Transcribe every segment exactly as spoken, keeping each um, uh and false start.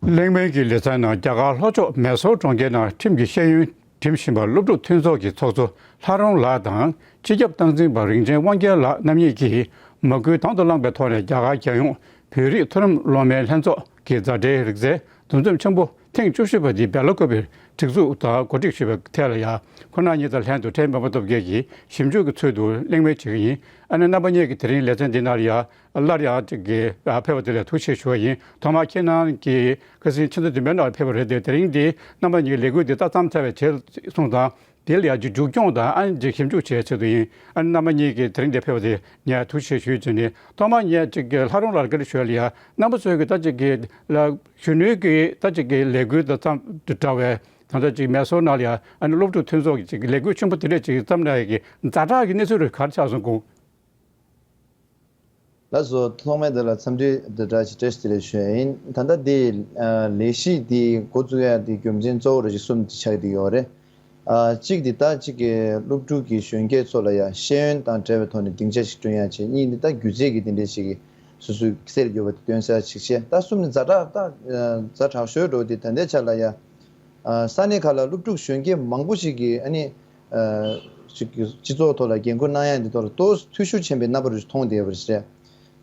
གླེང་མོལ་གྱི་ལེ་ཚན་ནང་རྒྱ་གར་ལྷོ་ཕྱོགས་མེ་སོར་གྲོང་ཁྱེར་ནང་ཁྲིམས་ཀྱི་ཤེས་ཡོན་འགྲིམ་བཞིན་པ་སློབ་ཕྲུག་མཐུན་ཚོགས་ཀྱི་ཚོགས་གཙོ་ལྷ་རོང་ལགས་དང་སྤྱི་ཁྱབ་སྟངས་འཛིན་པ་རིན་ཆེན་དབང་རྒྱལ་ལགས་རྣམ་གཉིས་ཀྱིས་མ་སྐུལ་དང་དུ་བླངས་པའི་ཐོག་ནས་རྒྱ་གར་རྒྱལ་ཡོངས་བོད་རིགས་མཐོ་རིམ་སློབ་མའི་ལྷན་ཚོགས་ཀྱི་མཛའ་འབྲེལ་རིག་རྩལ་འདུ་འཛོམས་ཆེན་པོ་ཐེངས་བཅུ་བཞི་པ་འདི་སྦེ་ལ་ཀུ་པེར་སྒྲིག་འཛུགས་དང་གོ་སྒྲིག་ཞུས་པའི་ཐད་ལ་ཡང་ཁོང་རྣམ་གཉིས་དང་ལྷན་དུ་ཕྲན་སྤེན་པ་སྟོབས་རྒྱལ་གྱིས་ཞིབ་འཇུག་གི་ཚུལ་དུ་གླེང་མོལ་བྱེད་ཀྱི་ཡིན། ཨ་ནི་རྣམ་པ་གཉིས་ཀྱིས་དེ་རིང་ལེ་ཚན་འདི་ནང་ལ་ཡང་སླར་ཡང་ཅིག་གི་ཕེབས་པ་དེ་ལ་ཐུགས་རྗེ་ཆེ་ཞུ་བ་ཡིན། ཐོག་མར་ཁྱེད་རྣམ་གྱིས་ཁ་སང་ཕྱི་ཟླ་བདུན་པའི་ནང་ལ་ཕེབས་པ་རེད་དེ། དེ་རིང་འདི་རྣམ་པ་གཉིས་ཀྱི་ལས་འགུལ་འདི་ད་མཚམས་ཚར་བའི་རྗེས་སོང་ཙང་། དེ་ལ་ཡང་ཅིག་མཇུག་སྐྱོང་དང་ཨ་ནི་ཅིག་ཞིབ་འཇུག་བྱེད་ཆེད་དུ་ཡིན། ཨ་ནི་རྣམ་པ་གཉིས་ཀྱིས་དེ་རིང་འདིར་ཕེབས་པ་དེ་ངས་ཐུགས་རྗེ་ཆེ་ཞུ་ཡི་ཟེར་ནས། ཐོག་མར་ངས་ཅིག་གི་ལྷ་རོང་ལགས་ལ་བཀའ་འདྲི་ཞུ་ཡ་ལ་ཡ། རྣམ་པ་ཚོས་ཀྱི་ད་ཅིག་གི་ལ་གཞོན་ནུའི་གི་ད་ཅིག་གི་ལས་འགུལ་དང་འདྲ་བའི་ད་ལྟ་ཅིག་མེ་སོར་ནང་ལ་ཡ་ཨ་ནི་སློབ་ཕྲུག་མཐུན་ཚོགས་ཀྱི་ཅིག་ལས་འགུལ་ཆེན་པོ་དེ་འདྲས་ཅིག་བརྩམས་ནས་ཀྱི་ཛ་དྲག་གི་གནས་ཚུལ་རེ་ག་རེ་ཆགས་སོང་གོ། ལགས་སོ། ཐོག་མའི་དེ་ལ་འཚམས་འདྲི་དང་བཀྲ་ཤིས་བཀྲ་ཤིས་བདེ་ལེགས་ཞུ་ཡ་ཡིན། ད་ལྟ་འདི་ལས་གཞི་འདི་འགོ་བཙུགས་ཡ་འདི་རྒྱུ་མཚན་གཙོ་བོ་རེ་ཞིག་གསུམ་ཅིག་ཆགས་ཀྱི་ཡོད་རེད། ཨ། གཅིག་འདི་ད་གཅིག་གི་སློབ་ཕྲུག་གི་གཞོན་སྐྱེས་ཚོ་ལ་ཡ་ཤེས་ཡོན་དང་འབྲེལ་བའི་ཐོག་ནས་སྡིངས་ཆ་ཞིག་བསྐྲུན་ཡ་བྱས། གཉིས་འདི་ད་སྒྱུ་རྩལ་གྱི་དེ་འདྲས་ཞིག་གི་སོ་སོའི་གསེར་འགྱུར་བ་དེ་སྟོན་ས་ཞིག་བྱས། ད་གསུམ་ནི་ཛ་དྲག་ད་ཛ་དྲག་ཤོས་འགྲོ་དེ་ད་ལྟའི་ཆ་ལ་ཡ། ཨ། ས་གནས་ཁག་ལ་སློབ་ཕྲུག་གཞོན་སྐྱེས་མང་པོ་ཞིག་གིས་ཨ་ནི་ཨ་ཅིག་སྤྱི་ཚོགས་ཐོག་ལ་འགན་ཁུར་གནང་ཡ་འདི་ཐོག་ལ་ཏོག་ཙམ་འཐུས་ཤོར་ཕྱིན་པའི་རྣམ་པ་རུ་མཐོང་བསྡད་པ་རེད།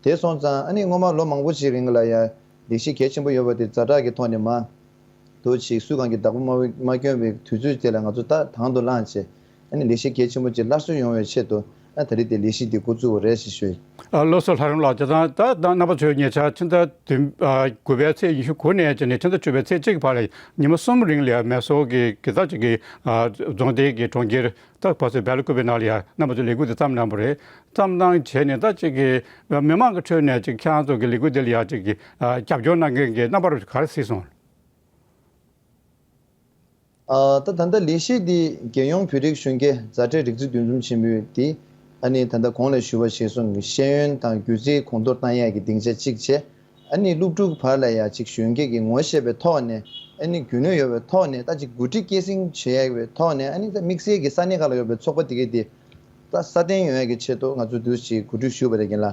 དེ་སོང་ཙང་ཨ་ནི་སྔོན་མ་ལོ་མང་པོ་ཞིག་རིང་ལ་ཡ་ལས་གཞི་གལ་ཆེན་པོ་ཡོད་པ་དེ་ཛ་དྲག་གི་ཐོག་ནས་མར་དུ་ཅིག་སུ་གང་གི་བདག་པོ་མ་མ་བསྐྱོན་པའི་དུས་ཚོད་དེ་ལ་ང་ཚོ་ད་དང་དུ་བླངས་བྱས། ཨ་ནི་ལས་གཞི་གལ་ཆེན་པོ་ཅིག་སླར་གསོ་ཡོང་བའི་ཆེད་དུ་ཨ་ད་རེས་དེ་ལས་གཞི་འདི་འགོ་བཙུགས་པ་རེད་ཞེས་ཞུ། ཨ། ལགས་སོ། ལྷ་རམས་ལགས། བྱས་ཙང་ད་ད་རྣམ་པ་ཚོས་ཉེ་ཆར་ཕྱི་ཟླ་བདུན་ཨ་དགུ་པའི་ཚེས་ཉི་ཤུ་དགུ་ནས་བྱས་ནས་ཕྱི་ཟླ་བཅུ་པའི་ཚེས་གཅིག་བར་ལ་ཉི་མ་གསུམ་རིང་ལ་མེ་སོར་གྱི་གི་ད་ཅིག་གི་ཨ་རྫོང་སྡེ་གི་གྲོང་ཁྱེར་ད་ཕར་ཚུར་སྦེལ་ཀོབ་པའི་ནང་ལ་ཡ་རྣམ་པ་ཚོས་ལས་འགུལ་དེ་བརྩམས་གནང་བ་རེད། བརྩམས་གནང་བྱས་ནས་ད་ཅིག་གི་མི་མང་གི་ཁྲོད་ནས་ཅིག་ཁྱེད་རང་ཚོ་གི་ལས་འགུལ་དེ་ལ་ཡ་ཅིག་གི་ཨ་རྒྱབ་སྐྱོར་གནང་མཁན་གྱི་རྣམ་པ་ག་རེ་གཟིགས་སོང་། ཨ། ད་ད་ལྟ་ལས་གཞི་འདི་རྒྱལ་ཡོངས་བོད་རིགས་གཞོན་སྐྱེས་མཛའ་འབྲེལ་རིག་རྩལ་འདུ་འཛོམས་ཆེན་མོའི་འདི་ཨ་ནི་ད་ལྟ་གོང་ལ་ཞུས་པ་ཞིག་སོང་གི་ཤེས་ཡོན་དང་སྒྱུ་རྩལ་གོང་མཐོར་བཏང་ཡས་ཀྱི་སྡིངས་ཆ་གཅིག་བྱས། ཨ་ནི་སློབ་ཕྲུག་བར་ལ་ཡ་ཅིག་གཞོན་སྐྱེས་ཀྱིས་ངོ་ཤེས་པའི་ཐོག་ནས་ཨ་ནི་རྒྱུས་ལོན་ཡོད་པའི་ཐོག་ནས་ད་ཅིག་འགོ་ཁྲིད་སྐྱེད་སྲིང་བྱེད་ཡས་པའི་ཐོག་ནས་ཨ་ནི་ད་དམིགས་བསལ་གྱི་ས་གནས་ཁག་ལ་ཡོད་པའི་ཚོགས་པ་དེ་གས་དེ། ད་སྲ་བརྟན་ཡོང་ཡ་གི་ཆེད་དུ་ང་ཚོས་འདུག་ཅིག་གོ་སྒྲིག་ཞུས་པ་རེད་ཀྱི་ལ།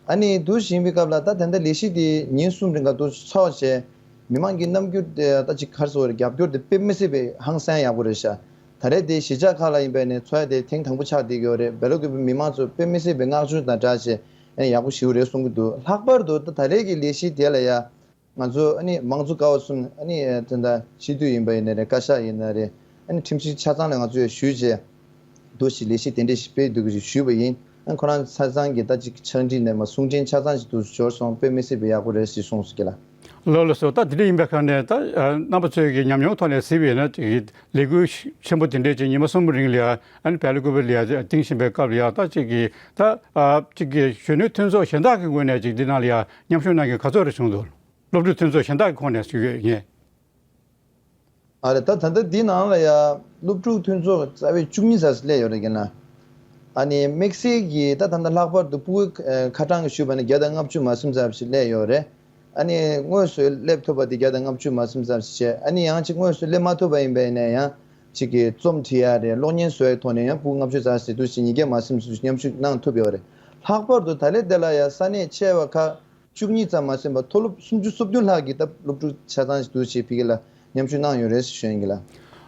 ཨ་ནི་འདུག་ཞིག་ཡིན་པའི་སྐབས་ལ་ད་ད་ལྟ་ལས་གཞི་དེ་ཉིན་གསུམ་རིང་ག་འདུག་ཚོགས་བྱས། མི་མང་གི་རྣམ་འགྱུར་དེ་ད་ཅིག་ག་རེ་ཟེར་དགོས་རེད། རྒྱབ་སྐྱོར་དེ་དཔེ་མི་སྲིད་པའི་ཧང་སང་ཡག་པོ་རེད་ཤག་ད་རེས་དེ་གཞིས་ཆགས་ཁག་ལ་ཡིན་པ་ནས་ཚོགས་ཡ་དེ་ཐེངས་དང་པོ་ཆགས་བསྡད་ཀྱི་ཡོད་རེད། སྦེལ་ཀོབ་པའི་མི་མང་ཚོས་དཔེ་མི་སྲིད་པའི་བསྔགས་བརྗོད་དང་སྦྲགས་བྱས་ཡང་ཡག་པོ་ཞེ་པོ་རེད་གསུང་གི་འདུག་ལྷག་པར་དུ་ད་ད་རེས་ཀྱི་ལས་གཞི་དེ་ལ་ཡ། ང་ཚོ་ཨ་ནི་མང་གཙོ་ཀ་བ་གསུམ་ཨ་ནི་ད་ལྟ་སྤྱི་འཐུས་ཡིན་པ་ཡིན་ན་རེད། བཀའ་ཤག་ཡིན་ན་རེད། ཨ་ནི་ཁྲིམས་ཞིབ་ཆ་ཚང་ལ་ང་ཚོས་ཞུས་བྱས། འདུག་ཞིག་ལས་གཞི་དེ་འདྲ་ཞིག་སྤེལ་འདུག་གི་ཞུས་པ་ཡིན། ཨ་ཁོ་རང་ཆ་ཚང་གི་ད་ཅིག་ཕྱག་བྲིས་ནས་མ་གསུང་འཕྲིན་ཆ་ཚང་ཞིག་འདུག་འབྱོར་སོང་། དཔེ་མི་སྲིད་པའི་ཡག་པོ་རེད་ཞེས་གསུངས་སོང་གི་ལ། ལགས་ལགས་སོ། ད་དེ་འདྲ་ཡིན་པའི་ཁར་ནས་ད་རྣམ་པ་ཚོས་ཀྱི་ཉམས་མྱོང་ཐོག་ནས་གཟིགས་པ་ཡིན་ན་ཅིག་ལས་འགུལ་ཆེན་པོ་དེ་འདྲས་ཅིག་ཉི་མ་གསུམ་རིང་ལ་ཡ་ཨ་ནི་སྦེལ་ཀོབ་ལ་ཡ་སྟོན་བཞིན་པའི་སྐབས་ལ་ཡ་ད་ཅིག་གི་ད་ཅིག་གི་གཞོན་ནུ་མཐུན་ཚོགས་གཞན་དག་གི་ངོས་ནས་ཅིག་འདི་ནང་ལ་ཡ་མཉམ་ཞུགས་གནང་མཁན་ག་ཚོད་རེ་བྱུང་འདུག་སློབ་ཕྲུག་མཐུན་ཚོགས་གཞན་དག་གི་ཁོངས་ནས་ཞུ་གི་ཡོད་ངས། ཨ་རེ། ད་ད་ལྟ་འདི་ནང་ལ་ཡ་སློབ་ཕྲུག་མཐུན་ཚོགས་རྩ་བའི་བཅུ་གཉིས་ཙམ་ཞིག་སླེབས་ཡོད་རེད་ཀྱི་ན། ཨ་ནི་དམིགས་བསལ་གྱི་ད་ད་ལྟ་ལྷག་པར་དུ་ཕྲུ་གུ་ཁ་གྲངས་ཀྱི་ཞུས་པ་ན་བརྒྱ་དང་ལྔ་བཅུ་མ་ཟིན་ཙམ་ཞིག་སླེབས་ཡོད་རེད། ཨ་ནི་དངོས་སུ་སླེབས་ཐུབ་པ་དེ་བརྒྱ་དང་ལྔ་བཅུ་མ་ཟིན་ཙམ་ཞིག་བྱས། ཨ་ནི་ཡང་ཅིག་དངོས་སུ་སླེབས་མ་ཐུབ་པ་ཡིན་པ་ཡིན་ན་ཡང་ཅིག་གི་རྩོམ་བྲིས་ཡ་རེད། གློག་བརྙན་བཟོ་ཡའི་ཐོག་ནས་ཡང་ཕྲུ་གུ་ལྔ་བཅུ་ཙམ་ཞིག་འདུག་ཅིག་ཉིས་བརྒྱ་མ་ཟིན་ཙམ་ཞིག་མཉམ་ཞུགས་གནང་ཐུབ་ཡོད་རེད། ལྷག་པར་དུ་ད་ལན་དེ་ལ་ཡ་ས་གནས་ཆེ་བ་ཁག་བཅུ་གཉིས་ཙམ་མ་ཟིན་པར་མཐོ་སློབ་སུམ་ཅུ་སོ་བདུན་ལྷག་གིས་ད་སློབ་ཕྲུག་ཆ་ཚང་ཞིག་འདུག་ཅེས་ཕ་གི་ལ་མཉམ་ཞུགས་གནང་ཡོད་རེད་ཞུ་ཡིན་གྱི་ལ།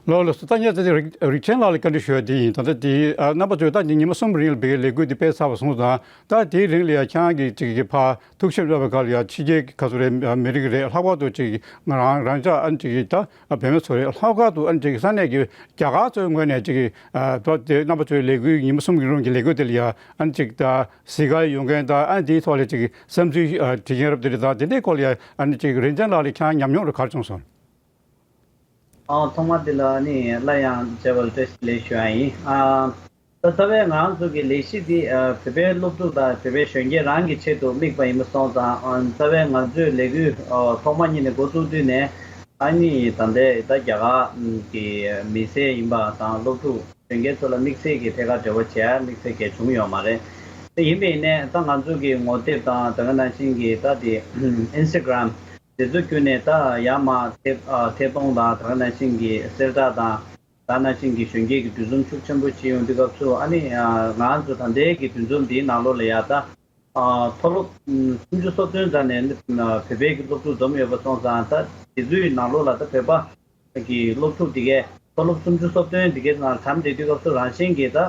ལགས་ལགས་སོ། ད་ངས་ད་ལྟ་རིག་རིག་ཆེན་ལགས་ལ་བཀའ་འདྲི་ཞུ་ཡ་དེ་ཡིན། ད་ལྟ་དེ་ཨ་རྣམ་པ་ཚོས་ད་ཉི་མ་གསུམ་རིང་ལ་བའི་ལས་འགུལ་འདི་སྤེལ་ཚར་བ་སོང་ཙང་། ད་དེའི་རིང་ལ་ཡ་ཁྱེད་རང་གིས་ཅིག་གི་ཕར་ཐུགས་ཞིབ་གནང་བའི་སྐབས་ལ་ཡ་ཕྱི་རྒྱལ་ག་ཚོད་རེད། མི་རིགས་རེད། ལྷག་པར་དུ་ཅིག་ང་རང་རང་ཅག་ཨ་ནི་ཅིག་གི་ད་བུད་མེད་ཚོ་རེད། ལྷག་པར་དུ་ཨ་ནི་ཅིག་ས་གནས་ཀྱི་རྒྱ་གར་ཚོའི་ངོས་ནས་ཅིག་གི་ཨ་ད་དེ་རྣམ་པ་ཚོའི་ལས་འགུལ་ཉི་མ་གསུམ་གྱི་རིང་གི་ལས་འགུལ་དེ་ལ་ཡ་ཨ་ནི་ཅིག་ད་གཟིགས་ག་ཡོང་མཁན་དང་། ཨ་ནི་དེའི་ཐོག་ལ་ཅིག་བསམ་ཚུལ་ཨ་དྲི་མཁན་རབ་དེ་རེད། ད་དེ་འདྲའི་སྐོར་ལ་ཡ་ཨ་ནི་ཅིག་རིན་ཆེན་ལགས་ལ་ཁྱེད་རང་ཉམས་མྱོང་རེ་ག་རེ་བྱུང་སོང་། ཨ། ཐོག་མ་དེ་ལ་ནི་སླར་ཡང་མཇལ་བར་བཀྲ་ཤིས་བདེ་ལེགས་ཞུ་ཡ་ཡིན། ཨ། ད་རྩ་བའི་ང་རང་ཚོ་གི་ལས་གཞི་འདི་ཨ་བོད་པའི་སློབ་ཕྲུག་དང་བོད་པའི་གཞོན་སྐྱེས་རང་གི་ཆེད་དུ་དམིགས་པ་ཡིན་པ་སོང་ཙང་། ཨ། རྩ་བའི་ང་ཚོའི་ལས་འགུལ་ཨ་ཐོག་མ་ཉིད་ནས་འགོ་བཙུགས་དུས་ནས། ཨ་ནི་ད་ལྟའི་ད་རྒྱ་གར་གྱི་མི་སེར་ཡིན་པ་དང་སློབ་ཕྲུག་གཞོན་སྐྱེས་ཚོ་ལ་དམིགས་བསལ་གྱི་ཐད་ཀར་འབྲེལ་བ་བྱེད་ཡ་དམིགས་བསལ་གལ་བྱུང་ཡོད་མ་རེད། དེ་ཡིན་པ་ཡིན་ནའི་ད་ང་ཚོ་གི་ངོ་དེབ་དང་། དེ་ག་ནང་བཞིན་གྱི་ད་དེ་ཨིན་སི་ཊ་གྷ་རམ་དེ་ཚོ་བརྒྱུད་ནས་ད་ཡར་མར་ཐད་ཨ་ཐད་གཏོང་དང་། དེ་ག་ནང་བཞིན་གྱི་གསལ་བསྒྲགས་དང་། དེ་ག་ནང་བཞིན་གྱི་གཞོན་སྐྱེས་ཀྱི་འདུ་འཛོམས་ཤུགས་ཆེན་པོ་བྱེད་ཡོང་དུས་སྐབས་སུ། ཨ་ནི་ཨ་ང་ཚོ་ད་ལྟའི་གི་འདུ་འཛོམས་འདིའི་ནང་ལོགས་ལ་ཡ་ད་ མཐོ་སློབ་སུམ་ཅུ་སོ་བདུན་ཙམ་ནས་བོད་པའི་གི་སློབ་ཕྲུག་འཛོམས་ཡོད་པ་སོང་ཙང་ད་དེ་ཚོའི་ནང་ལོགས་ལ་ད་བོད་པ་གི་སློབ་ཕྲུག་དེ་གས་མཐོ་སློབ་སུམ་ཅུ་སོ་བདུན་དེ་གས་ནང་གྲམ་བསྡད་དུས་སྐབས་སུ་རང་བཞིན་གྱིས་ད་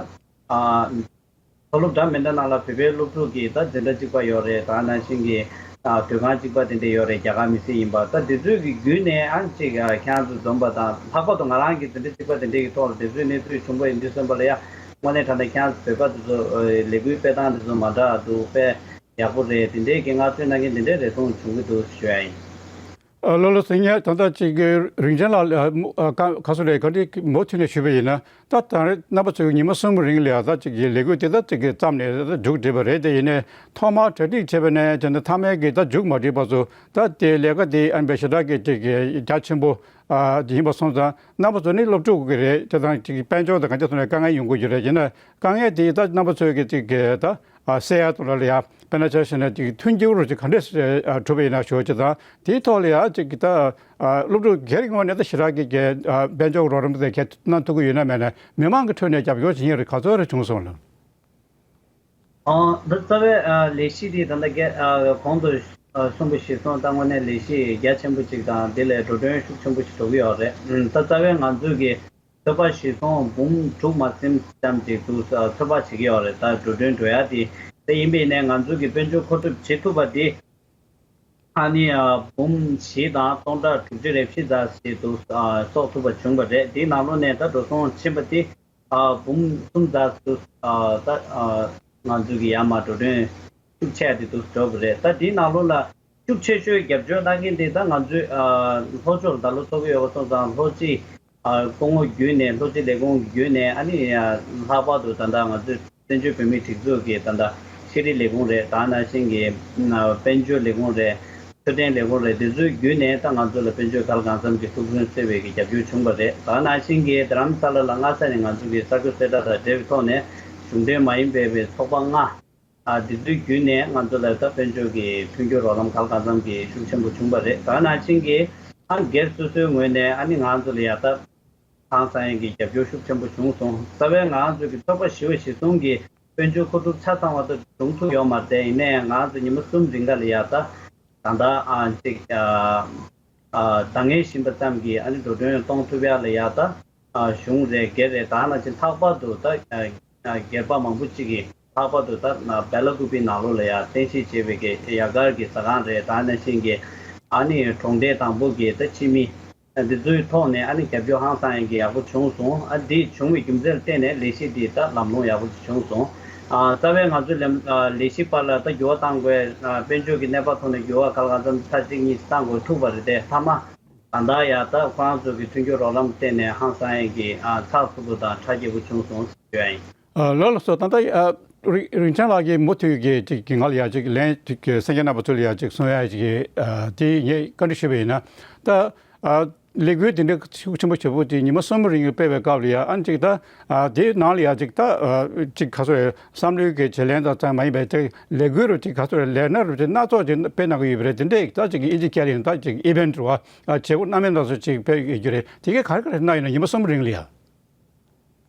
མཐོ་སློབ་འདྲ་མི་འདྲ་ནང་ལ་བོད་པའི་སློབ་ཕྲུག་གི་ད་འཛིན་གྲྭ་གཅིག་པ་ཡོད་རེད། ད་ནང་བཞིན་གྱི་སྡོད་ཁང་གཅིག་པ་དེ་འདྲ་ཡོད་རེད། རྒྱ་གར་མི་སེར་ཡིན་པ་ད་དེ་ཚོའི་གི་བརྒྱུད་ནས་ཨ་ཅིག་ཁྱེད་རང་ཚོ་འཛོམས་པ་དང་ལྷག་པར་དུ་ང་རང་གི་འཛིན་གྲྭ་གཅིག་པ་དེ་འདྲའི་གི་ཐོག་ལ་དེ་ཚོའི་གནས་ཚུལ་བྱུང་པ་ཡིན་དུས་ཙམ་པ་ལ་ཡ་དངོས་གནས་དྲང་གནས་ཁྱེད་རང་ཚོ་བོད་པ་དེ་ཚོ་ལས་འགུལ་སྤེལ་སྟངས་དེ་ཚོ་མ་འདྲ་འདུག་དཔེ་ཡག་པོ་རེད། དེ་འདྲའི་གི་བསྔགས་བརྗོད་གནང་མཁན་དེ་འདྲའི་རེ་ཟུང་བྱུང་གི་འདུག་ཞུ་ཡ་ཡིན། ཨ་ལོ་ལོ་སེང་ངས་ད་ལྟ་ཅིག་རིན་ཆེན་ལགས་ཨ་མུ་ཨ་ག་ག་སོ་རེད། ག་འདྲ་མུ་མཐུད་ནས་ཞུས་པ་ཡིན་ན་ད་ད་རེས་རྣམ་པ་ཚོས་ཉི་མ་གསུམ་རིང་ལ་ད་ཅིག་གི་ལས་འགུལ་དེ་ད་ཅིག་གི་བརྩམས་ནས་ད་མཇུག་བསྒྲིལ་བ་རེད། དེ་ཡིན་ནའི་ཐོག་མར་གྲ་སྒྲིག་བྱས་པ་ནས་དེ་ནས་མཐའ་མའི་གི་ད་མཇུག་མ་སྒྲིལ་བར་དུ་ད་དེ་ལས་ཀ་དེ་ཨ་ནི་དཔེ་ཞེ་དྲག་གི་ཅིག་གི་རྒྱ་ཆེན་པོ་ཨ་ཡིན་པ་སོང་ཙང་རྣམ་པ་ཚོ་ནི་སློབ་ཕྲུག་གི་རེད། དེ་དང་ཅིག་དཔལ་འབྱོར་དང་གང་ཅི་ཐོག་ནས་དཀའ་ངལ་ཡོང་གི་ཡོད་རེད། ཡིན་ན་དཀའ་ངལ་དེ་ད་རྣམ་པ་ཚོས་གི་ཅིག་གི་ད། ཨ་སེལ་ཡ་ཐོག་ལ་ཡ་དཔེར་ན་ཆ་བཞག་ན་ཅིག་མཐུན་འགྱུར་ཅིག་ག་འདྲས་ཨ་གྲུབ་པ་ཡིན་ན་ཞུ་ཅིག་དང་དེའི་ཐོག་ལ་ཡ་ཅིག་ད་ཨ་སློབ་ཕྲུག་སྒེར་གྱི་ངོས་ནས་ད་ཞེ་དྲག་གི་གི་ཨ་དཔལ་འབྱོར་རོགས་རམ་དེ་གལ་གནང་ཐུབ་ཀྱི་ཡོད་ན་མེད་ན་མི་མང་གི་ཁྲོད་ནས་རྒྱབ་སྐྱོར་བྱེད་མཁན་རིགས་ག་ཚོད་རེ་བྱུང་སོང་ལ། ཨ་ད་རྩ་བའི་ཨ་ལས་གཞི་དེ་ད་ལྟ་ག་ཨ་གོང་དུ་ཨ་གསུངས་པ་གཞིར་བཟུང་ད་དངོས་གནས་ལས་གཞི་རྒྱ་ཆེན་པོ་ཅིག་དང་དེ་ལས་འགྲོ་གྲོན་ཤུགས་ཆེན་པོ་ཞིག་འགྲོ་གི་ཡོད་རེད། ཨ་ད་རྩ་བའི་ང་ཚོས་གི་ཚོད་དཔག་གཞིར་བཟུང་འབུམ་དྲུག་མ་ཟིན་ཙམ་ཅིག་འདུག་ཚོད་དཔག་བྱེད་ཀྱི་ཡོད་རེད། ད་འགྲོ་གྲོན་འགྲོ་ཡ་དེ་དེ་ཡིན་པས་ནས་ང་ཚོ་གི་དཔལ་འབྱོར་མཁོ་སྒྲུབ་བྱེད་ཐུབ་པ་དེ་ཨ་ནི་འབུམ་བཞི་དང་སྟོང་ཕྲག་དྲུག་ཅུ་རེ་བཞི་ཙམ་ཞིག་འདུག་གསོག་ཐུབ་པ་བྱུང་བ་རེད། དེའི་ནང་ལོགས་ནས་ད་འགྲོ་སོང་ཕྱིན་པ་དེ་འབུམ་གསུམ་ཙམ་འདུག་ད་ང་ཚོ་གི་ཡར་མར་འགྲོ་གྲོན་ཤུགས་ཆེ་དེ་འདུག་འགྲོ་བ་རེད། ད་དེའི་ནང་ལོགས་ལ་ཤུགས་ཆེ་ཤོས་རྒྱབ་སྐྱོར་གནང་མཁན་དེ་ད་ང་ཚོའི་ཨ་ལྷོ་ཕྱོགས་ད་ལོ་ཚོགས་ཀྱི་ཡོད་པ་སོང་ཙང་ལྷོ་སྤྱི་ཨ་སྐུ་ངོ་བརྒྱུད་ནས་ལྷོ་སྤྱི་ལས་ཁུངས་བརྒྱུད་ནས་ཨ་ནི་ལྷག་པར་དུ་ད་ལྟ་ང་ཚོའི་བཙན་བྱོལ་བོད་མིའི་སྒྲིག་འཛུགས་ཀྱི་ད་ལྟ་ཤེས་རིག་ལས་ཁུངས་རེད། ད་ནང་བཞིན་གྱི་ཨ་དཔལ་འབྱོར་ལས་ཁུངས་རེད། འཕྲོད་བསྟེན་ལས་ཁུངས་རེད། འདི་ཚོའི་བརྒྱུད་ནས་ད་ང་ཚོ་ལ་དཔལ་འབྱོར་ག་ལ་གང་འཚམ་གྱི་ཤུགས་རྐྱེན་སྩལ་བའི་གི་རྒྱབ་སྐྱོར་བྱུང་བ་རེད། ད་ནང་བཞིན་གྱི་རྡ་རམ་ས་ལ་ལ་སྔ་ས་ནས་ང་ཚོ་གི་གསར་འགོད་གསལ་བསྒྲགས་དང་འབྲེལ་བའི་ཐོག་ནས་གཞུང་འབྲེལ་མ་ཡིན་པའི་པའི་ཚོགས་པ་ལྔ། ཨ་འདི་ཚོའི་བརྒྱུད་ནས་ང་ཚོ་ལ་ད་དཔལ་འབྱོར་གྱི་མཐུན་འགྱུར་རོགས་རམ་གང་ལ་གང་འཚམ་གྱི་ཤུགས་ཆེན་པོ་བྱུང་བ་རེད། ད་ནང་བཞིན་གྱི་ཨ་སྒེར་སོ་སོའི་ངོས་ནས་ཨ་ནི་ང་ཚོ་ལ་ཡ་ད་ཧང་སང་ཡག་གི་རྒྱབ་སྐྱོར་ཤུགས་ཆེན་པོ་བྱུང་སོང་། རྩ་བའི་ང་ཚོ་གི་ཚོད་དཔག་ཞི་བ་གཞིར་བཟུང་གི་དཔལ་འབྱོར་མཁོ་སྒྲུབ་ཆ་ཚང་བ་ད་བྱུང་ཐུབ་ཡོད་མ་རེད། ཡིན་ནའི་ང་ཚོ་ཉི་མ་གསུམ་རིང་ག་ལ་ཡ་ད་ད་ལྟ་ཨ་ཅིག་ཨ་ཨ་ད་ངས་ཤེས་པ་ཙམ་གྱི་ཨ་ནི་འགྲོ་གྲོན་གཏོང་ཐུབ་ཡ་ལ་ཡ་ད་ཨ་གཞུང་རེད་སྒེར་རེད་ད་ནང་བཞིན་ལྷག་པར་དུ་ད་ཨ་ཨ་སྒེར་པ་མང་པོ་ཅིག་གིས་ལྷག་པར་དུ་ད་ན་སྦེ་ལ་ཀུ་པི་ནང་ལོགས་ལ་ཡ་རྟེན་གཞི་བྱས་པའི་གི་ཡ་གར་གྱི་ཟ་ཁང་རེད། ད་ནང་བཞིན་གྱི་ཨ་ནི་གྲོང་སྡེ་དང་པོ་གི་ད་ཕྱི་མི་འདི་ཚོའི་ཐོག་ནས་ཨ་ནི་རྒྱབ་སྐྱོར་ཧང་སང་ཡག་གི་ཡག་པོ་བྱུང་སོང་། ཨ་འདི་བྱུང་བའི་རྒྱུ་མཚན་ལ་བརྟེན་ནས་ལས་གཞི་འདི་ད་ལམ་ལྷོང་ཡག་པོ་ཅིག་བྱུང་སོང་། ཨ་རྩ་བའི་ང་ཚོའི་ལམ་ཨ་ལས་གཞི་པར་ལ་ད་འགྱུར་བ་གཏང་དགོས། ཨ་དཔལ་འབྱོར་གྱི་གནས་བབ་ཐོག་ནས་འགྱུར་བ་ག་ལ་གང་འཚམ་ཚར་གཅིག་གཉིས་གཏང་དགོས་ཐུག་པ་རེད་དེ། མཐའ་མ་ད་ལྟ་ཡ་ད་ཁོ་རང་ཚོ་གི་མཐུན་འགྱུར་རོགས་རམ་བརྟེན་ནས་ཧང་སང་ཡག་གི་ཨ་ཚགས་ཚུད་པོ་དང་གྲ་རྒྱས་པོ་བྱུང་སོང་ཞུ་ཡ་ཡིན། ཨ་ལགས་ལགས་སོ། ད་ལྟ་ཨ་རིན་རིན་ཆེན་ལགས་ཀྱིས་མུ་མཐུད་ཀྱི་ཅིག་གི་ང་ལ་ཡ་ཅིག་ལན་ཅིག་གི་གསན་མཁན་རྣམ་པ་ཚོ་ལ་ཡ་ཅིག་གསུང་ཡ་ཅིག་གི་ཨ་དེ་ངས་བཀའ་འདྲི་ཞུས་པ་ཡིན་ན་ད་ཨ་ལས་འགུལ་དེ་འདྲ་ཤུགས་ཆེན་པོ་ཞེ་པོ་དེ་ཉི་མ་གསུམ་རིང་སྤེལ་བའི་སྐབས་ལ་ཡ་ཨ་ཅིག་ད་ཨ་དེའི་ནང་ལ་ཡ་ཅིག་ད་ཨ་ཅིག་ག་ཚོད་བསམ་བློའི་གི་བརྗེ་ལེན་དང་ཙམ་མ་ཡིན་པའི་ཅིག་ལས་འགུལ་རུ་ཅིག་ག་ཚོད་ལས་སྣ་རུ་ཅིག་སྣ་ཚོགས་ཅིག་སྤེལ་གནང་གི་ཡོད་པ་རེད། དེ་འདྲ་ད་ཅིག་ཨིན་ཇི་སྐད་ཡིན་ད་ཅིག་ཨི་ཝེན་ཊི་རུ་བ་ཨ་བྱེད་སྒོ་སྣ་མིན་སྣ་ཚོགས་ཅིག་སྤེལ་ཡོད་རྒྱུ་རེད། དེ་གས་ག་རེ་ག་རེ་གནང་ཡོད་ན་ཉི་མ་གསུམ་རིང་ལ་ཡ།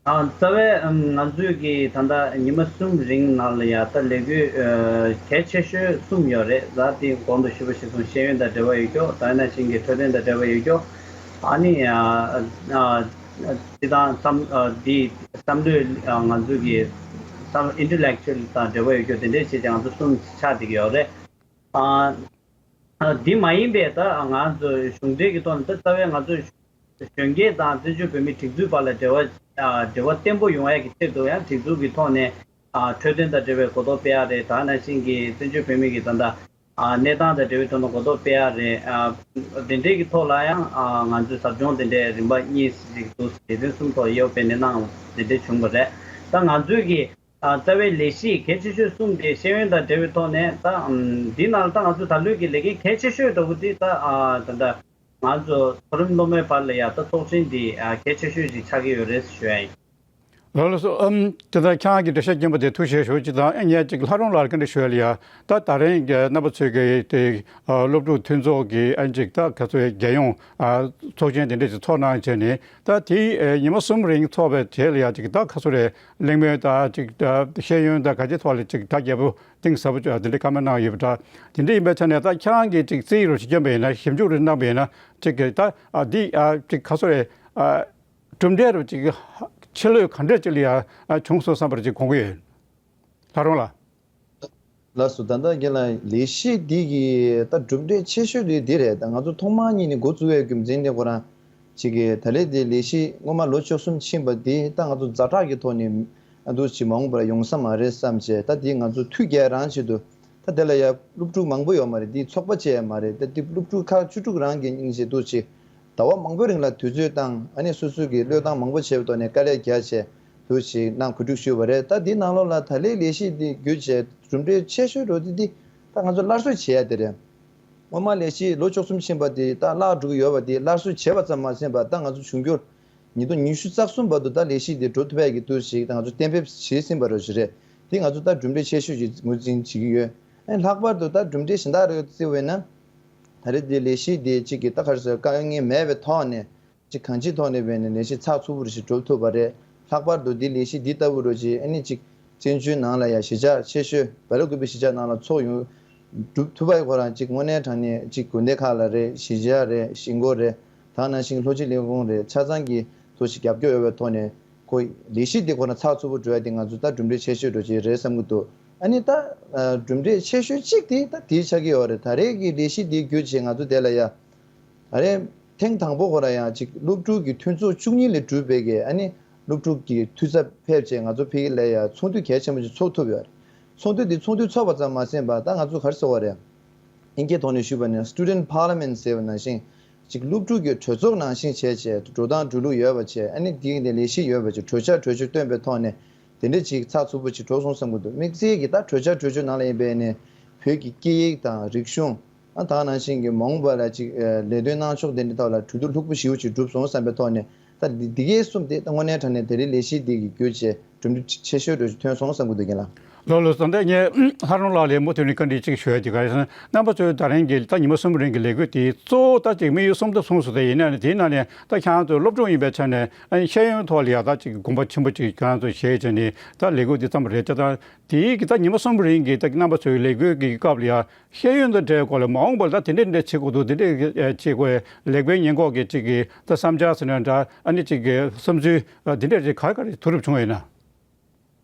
ཨ་རྩ་བའི་ཨམ་ང་ཚོས་ཀྱི་ད་ལྟ་ཉི་མ་གསུམ་རིང་ནང་ལ་ཡ་ད་ལས་འགུལ་ཨ་གལ་ཆེ་ཤོས་གསུམ་ཡོད་རེད། ད་དེ་གོང་དུ་ཞུས་པ་གཞིར་བཟུང་ཤེས་ཡོན་དང་འབྲེལ་བ་ཡོད་རྒྱུ། ད་ནང་བཞིན་གྱི་འཕྲོད་བསྟེན་དང་འབྲེལ་བ་ཡོད་རྒྱུ། ཨ་ནི་ཨ་ཨ་སྤྱི་བཏང་བསམ་ཨ་འདི་བསམ་བློའི་ཨ་ང་ཚོས་ཀྱི་བསམ་ཨིན་ཊེ་ལེག་ཅུ་ཨལ་དང་འབྲེལ་བ་ཡོད་རྒྱུ་དེ་འདྲའི་བྱས་ཏེ་ང་ཚོ་གསུམ་ཆགས་བསྡད་ཀྱི་ཡོད་རེད། ཨ། ཨ། འདི་མ་ཡིན་པའི་ད་ང་ཚོ་གཞུང་འབྲེལ་གྱི་ཐོག་ནས་ད་རྩ་བའི་ང་ཚོ་གཞོན་སྐྱེས་དང་བཙན་བྱོལ་བོད་མིའི་སྒྲིག་འཛུགས་བར་ལ་འབྲེལ་བ་ཨ་འབྲེལ་བ་བརྟན་པོ་ཡོང་ཡག་གི་ཆེད་དུ་ཡང་སྒྲིག་འཛུགས་ཀྱི་ཐོག་ནས་ཨ་འཕྲོད་བསྟེན་དང་འབྲེལ་བའི་གོ་རྟོགས་སྤེལ་ཡག་རེད། ད་ནང་བཞིན་གྱི་བཙན་བྱོལ་བོད་མི་གི་ད་ལྟ་ཨ་གནས་སྟངས་དང་འབྲེལ་བའི་ཐོག་ནས་གོ་རྟོགས་སྤེལ་ཡག་རེད། ཨ་དེ་འདྲའི་གི་ཐོག་ལ་ཡང་ཨ་ང་ཚོས་ཟབ་སྦྱོང་དེ་འདྲའི་རིམ་པ་གཉིས་ཤིག་འདུག་ལེ་ཚན་གསུམ་ཐོག་དབྱེ་བ་ཕྱེ་ནས་གནང་དེ་འདྲ་བྱུང་བ་རེད། ད་ང་ཚོས་ཀྱི་ཨ་རྩ་བའི་ལས་གཞི་གལ་ཆེ་ཤོས་གསུམ་དེ་ཤེས་ཡོན་དང་འབྲེལ་བའི་ཐོག་ནས་ད་ཨམ་འདི་ནང་ད་ང་ཚོ་ད་ལོའི་གི་ལས་འགན་གལ་ཆེ་ཤོས་འདྲ་བོ་དེ་ད་ཨ་ད་ད་ང་ཚོ་མཐོ་རིམ་སློབ་མའི་བར་ལ་ཡ་ད་ཚོགས་ཆེན་འདི་ཨ་གལ་ཆེ་ཤོས་ཤིག་ཆགས་ཀྱི་ཡོད་རེད་ཞུ་ཡ་ཡིན། ལགས་ལགས་སོ། ཨམ། དེ་ལྟར་ཁྱེད་རང་གི་འགྲེལ་བཤད་རྒྱས་པ་དེ་ཐུགས་རྗེ་ཆེ་ཞུ། ཅིག་དང་ངས་ཅིག་ལྷ་རོང་ལགས་བཀའ་འདྲི་ཞུ་ཡ་ལ་ཡ། ད་ད་རིང་གི་རྣམ་པ་ཚོས་ཀྱི་དེ་ཨ་སློབ་ཕྲུག་མཐུན་ཚོགས་ཀྱི་ཨ་ཅིག་ད་ག་ཚོད་རྒྱལ་ཡོངས་ཨ་ཚོགས་ཆེན་དེ་འདྲས་ཅིག་ཚོགས་གནང་བྱས་ནས། ད་དེ་ཨ་ཉི་མ་གསུམ་རིང་ཚོགས་པའི་རྗེས་ལ་ཡ་ཅིག་ད་ག་ཚོད་རེད། གླེང་མོལ་ད་ཅིག་ད་ཤེས་ཡོན་ད་ག་ཅིག་ཐོག་ལ་ཅིག་ད་རྒྱས་པོ་གཏིང་ཟབ་པོ་ཅིག་དེ་འདྲས་བཀའ་མོལ་གནང་ཡོད་པ་འདྲ། དེ་འདྲས་ཡིན་པའི་ཆ་ནས་ད་ཁྱེད་རང་གིས་ཅིག་རྩིས་རུ་ཞིག་བསྐྱོན་པ་ཡིན་ན། ཞིབ་འཇུག་རུ་གནང་པ་ཡིན་ན། ཅིག་གི་ད་ཨ་འདི་ཨ་ཅིག་ག་ཚོད་རེད། ཨ་གྲུབ་འབྲས་རུ་ཅིག་ཕྱི་ལོགས་ག་འདྲས་ཅིག་ལ་ཡ་ཨ་བྱུང་སོང་བསམ་པར་ཅིག་དགོངས་ཀྱི་ཡོད། ལྷ་རོང་ལགས། ལགས་སོ། ད་ལྟ་རྒན་ལགས་ལས་གཞི་འདི་གི་ད་གྲུབ་འབྲས་ཆེ་ཤོས་དེ་འདི་རེད། ད་ང་ཚོ་ཐོག་མ་ཉིད་ནས་འགོ་བཙུགས་པའི་རྒྱུ་མཚན་དེ་ཁོ་རང་ཅིག་གི་ད་ལས་དེ་ལས་གཞི་སྔོན་མ་ལོ་བཅུ་གསུམ་ཕྱིན་པ་དེ་ད་ང་ཚོ་ཛ་དྲག་གི་ཐོག་ནས་ཨ་འདུག་ཅིག་མ་འོངས་པར་ཡོང་ས་མ་རེད་བསམ་བྱས། ད་དེ་ང་ཚོ་ཐུགས་དགྱེས་རང་ཆེད་དུ་ད་དེ་ལ་ཡ་སློབ་ཕྲུག་མང་པོ་ཡོད་མ་རེད། དེ་ཚོགས་པ་བཅས་ཡ་མ་རེད། ད་དེ་སློབ་ཕྲུག་ཁག་བཅུ་དྲུག་རང་གི་སྙིང་རྗེ་འདུག་ཅིག་ཟླ་བ་མང་པོའི་རིང་ལ་དུས་ཚོད་བཏང་། ཨ་ནི་སོ་སོ་གི་བློས་བཏང་མང་པོ་བྱས་པའི་ཐོག་ནས་དཀའ་ལས་རྒྱག་བྱས་འདུག་ཅིག་གནང་གོ་སྒྲིག་ཞུས་པ་རེད། ད་དེའི་ནང་ལོགས་ལ་ད་ལས་ལས་གཞི་འདི་བརྒྱུད་བྱས་གྲུབ་འབྲས་ཆེ་ཤོས་འགྲོ་དེ་འདི་ད་ང་ཚོ་སླར་གསོ་བྱེད་ཡ་དེ་རེད། སྔོན་མ་ལས་གཞི་ལོ་བཅུ་གསུམ་ཕྱིན་པ་དེ་ད་བརླག་འགྲོ་གི་ཡོད་པ་དེ་སླར་གསོ་བྱས་པ་ཙམ་མ་ཟད་པ། ད་ང་ཚོ་འབྱུང་འགྱུར་ཉིས་སྟོང་ཉི་ཤུ་རྩ་གསུམ་བར་དུ་ད་ལས་གཞི་དེ་འགྲོ་ཐུབ་ཡ་གི་འདུག་ཅིག་ད་ང་ཚོ་གཏན་འབེབས་བྱས་ཟིན་པ་རེད། རེད། དེ་ང་ཚོ་ད་གྲུབ་འབྲས་ཆེ་ཤོས་ཀྱི་ངོས་འཛིན་བྱེད་ཀྱི་ཡོད། ཨ་ནི་ལྷག་པར་དུ་ད་གྲུབ་འབྲས་གཞན་དག་རེ་བརྩི་བས་ན། ད་རེས་འདི་ལས་གཞི་དེ་གཅིག་གི་ད་ག་རེ་ཟེར། དཀའ་ངལ་མེད་པའི་ཐོག་ནས་གཅིག་གང་ཅིའི་ཐོག་ནས་བས་ནས་ལས་གཞི་ཚགས་ཚུད་པོ་རེ་ཞིག་གྲུབ་ཐུབ་པ་རེད། ལྷག་པར་དུ་འདི་ལས་གཞི་འདི་ལྟ་བུ་རུ་ཅིག་ཨ་ནི་གཅིག་བཙན་བྱོལ་ནང་ལ་ཡ་གཞིས་ཆགས་ཆེ་ཤོས་བལ་ཡུལ་ཀུན་པའི་གཞིས་ཆགས་ནང་ལ་ཚོགས་ཡོང་གྲུབ་ཐུབ་པ་ཡི་ཁོ་རང་གཅིག་དངོས་གནས་དྲང་གནས་གཅིག་དགོན་སྡེ་ཁག་ལ་རེད། གཞིས་ཆགས་རེད། གཞིས་འགོ་རེད། ད་ནང་བཞིན་ལྷོ་སྤྱི་ལས་ཁུངས་རེད། ཆ་ཚང་གི་ཐོག་ཞིག་རྒྱབ་སྐྱོར་ཡོད་པའི་ཐོག་ནས་ཁོ་ལས་གཞི་འདི་ཁོ་རང་ཚགས་ཚུད་པོ་འགྲོ་ཡ་དེ་ང་ཚོ་ད་གྲུབ་འབྲས་ཆེ་ཤོས་འགྲོ་ཅིག་རེད་བསམ་གྱི་འདུག་ཨ་ནི་ད་ཨ་གྲུབ་འབྲས་ཆེ་ཤོས་གཅིག་དེ་ད་དེ་ཆགས་ཀྱི་ཡོད་རེད། ད་རེས་ཀྱི་ལས་གཞི་འདི་བརྒྱུད་བྱས་ང་ཚོ་དེ་ལ་ཡ་ད་རེས་ཐེངས་དང་པོ་ཁོ་རང་ཡང་ཅིག་སློབ་ཕྲུག་གི་མཐུན་ཚོགས་བཅུ་གཉིས་ལས་གྲུབ་པའི་གི་ཨ་ནི་སློབ་ཕྲུག་གི་འཐུས་ཚབ་ཕེབས་བྱས་ང་ཚོ་ཕ་གི་ལ་ཡ་ཚོགས་འདུ་གལ་ཆེན་པོ་ཅིག་ཚོགས་ཐུབ་ཡོད་རེད། ཚོགས་འདུ་འདི་ཚོགས་འདུ་ཚོགས་པ་ཙམ་མ་ཟད་པ་ད་ང་ཚོ་ག་རེ་ཟེར་བ་རེད། ཨིན་སྐད་ཐོག་ནས་ཞུས་པ་ནི་Student Parliament ཟེར་བ་ནང་བཞིན། གཅིག་སློབ་ཕྲུག་གི་གྲོས་ཚོགས་ནང་བཞིན་བྱས་བྱས་འགྲོ་སྟངས་འགྲོ་ལུགས་ཡོད་པ་བྱས། ཨ་ནི་དེ་གི་ནས་ལས་གཞི་ཡོད་པ་བྱས། གྲོས་འཆར་གྲོས་ཆོད་བཏོན་པའི་ཐོག་ནས་དེ་འདྲ་ཅིག་ཚགས་ཚུད་པོ་ཅིག་འགྲོ་སོང་བསམ་གྱི་འདུག་དམིགས་བསལ་གྱི་ད་གྲོས་འཆར་གྲོས་ཆོད་ནང་ལ་ཡིན་པས་ནས་བོད་ཀྱི་སྐད་ཡིག་དང་རིག་གཞུང་། ཨ་ད་ནང་བཞིན་གྱི་མ་འོངས་པ་ལ་ཅིག་ལས་དོན་གནང་ཕྱོགས་དེ་འདྲའི་ཐོག་ལ་གྲོས་བསྡུར་ལྷུག་པོ་ཞེ་པོ་ཅིག་གྲུབ་སོང་བསམ་པའི་ཐོག་ནས། ད་འདི་འདི་གའི་གསུམ་དེ་ད་དངོས་གནས་དྲང་གནས་དེ་རིང་ལས་གཞི་འདི་གི་བརྒྱུད་བྱས་གྲུབ་འབྲས་ཆེ་ཤོས་འགྲོ་ཐོན་སོང་བསམ་གྱི་འདུག་རྒན་ལགས། ལགས་ལགས་སོ། ད་ངས་ལྷ་རོང་ལགས་ལ་མུ་མཐུད་ནས་བཀའ་འདྲི་གཅིག་ཞུ་ཡ་དེ་ག་རེ་ཟེར་ན། རྣམ་པ་ཚོས་ད་རིང་གི་ད་ཉི་མ་གསུམ་རིང་གི་ལས་འགུལ་དེ་གཙོ་བོ་ད་ཅིག་དམིགས་ཡུལ་གསུམ་དང་གསུངས་སོང་། དེ་ཡིན་ན་ནི་དེའི་ནང་ནས་ད་ཁྱེད་རང་ཚོ་སློབ་ཕྲུག་ཡིན་པའི་ཆ་ནས་ཨ་ནི་ཤེས་ཡོན་ཐོག་ལ་ཡ་ད་ཅིག་དགོངས་པ་ཆེན་པོ་ཅིག་ཁྱེད་རང་ཚོ་བཞེས་བྱས་ནས་ད་ལས་འགུལ་འདི་བརྩམས་པ་རེད། ད་དེའི་གི་ད་ཉི་མ་གསུམ་རིང་གི་ད་རྣམ་པ་ཚོའི་ལས་འགུལ་གྱི་སྐབས་ལ་ཡ། ཤེས་ཡོན་དང་འབྲེལ་བའི་སྐོར་ལ་མ་འོངས་པར་ད་དེ་འདྲས་འདྲས་བྱེད་དགོས་འདུག་དེ་འདྲས་བྱེད་དགོས། ལེགས་པའི་ཉེས་འགོག་གི་གཅིག་གི་ད་བསམ་འཆར་ཟེར་ན་འདྲ། ཨ་ནི་གཅིག་གི་བསམ་ཚུལ་འདི་འདྲས་ཅིག་ག་རེ་ག་རེ་བསྡུ་རུབ་བྱུང་བ་ཡིན་ན།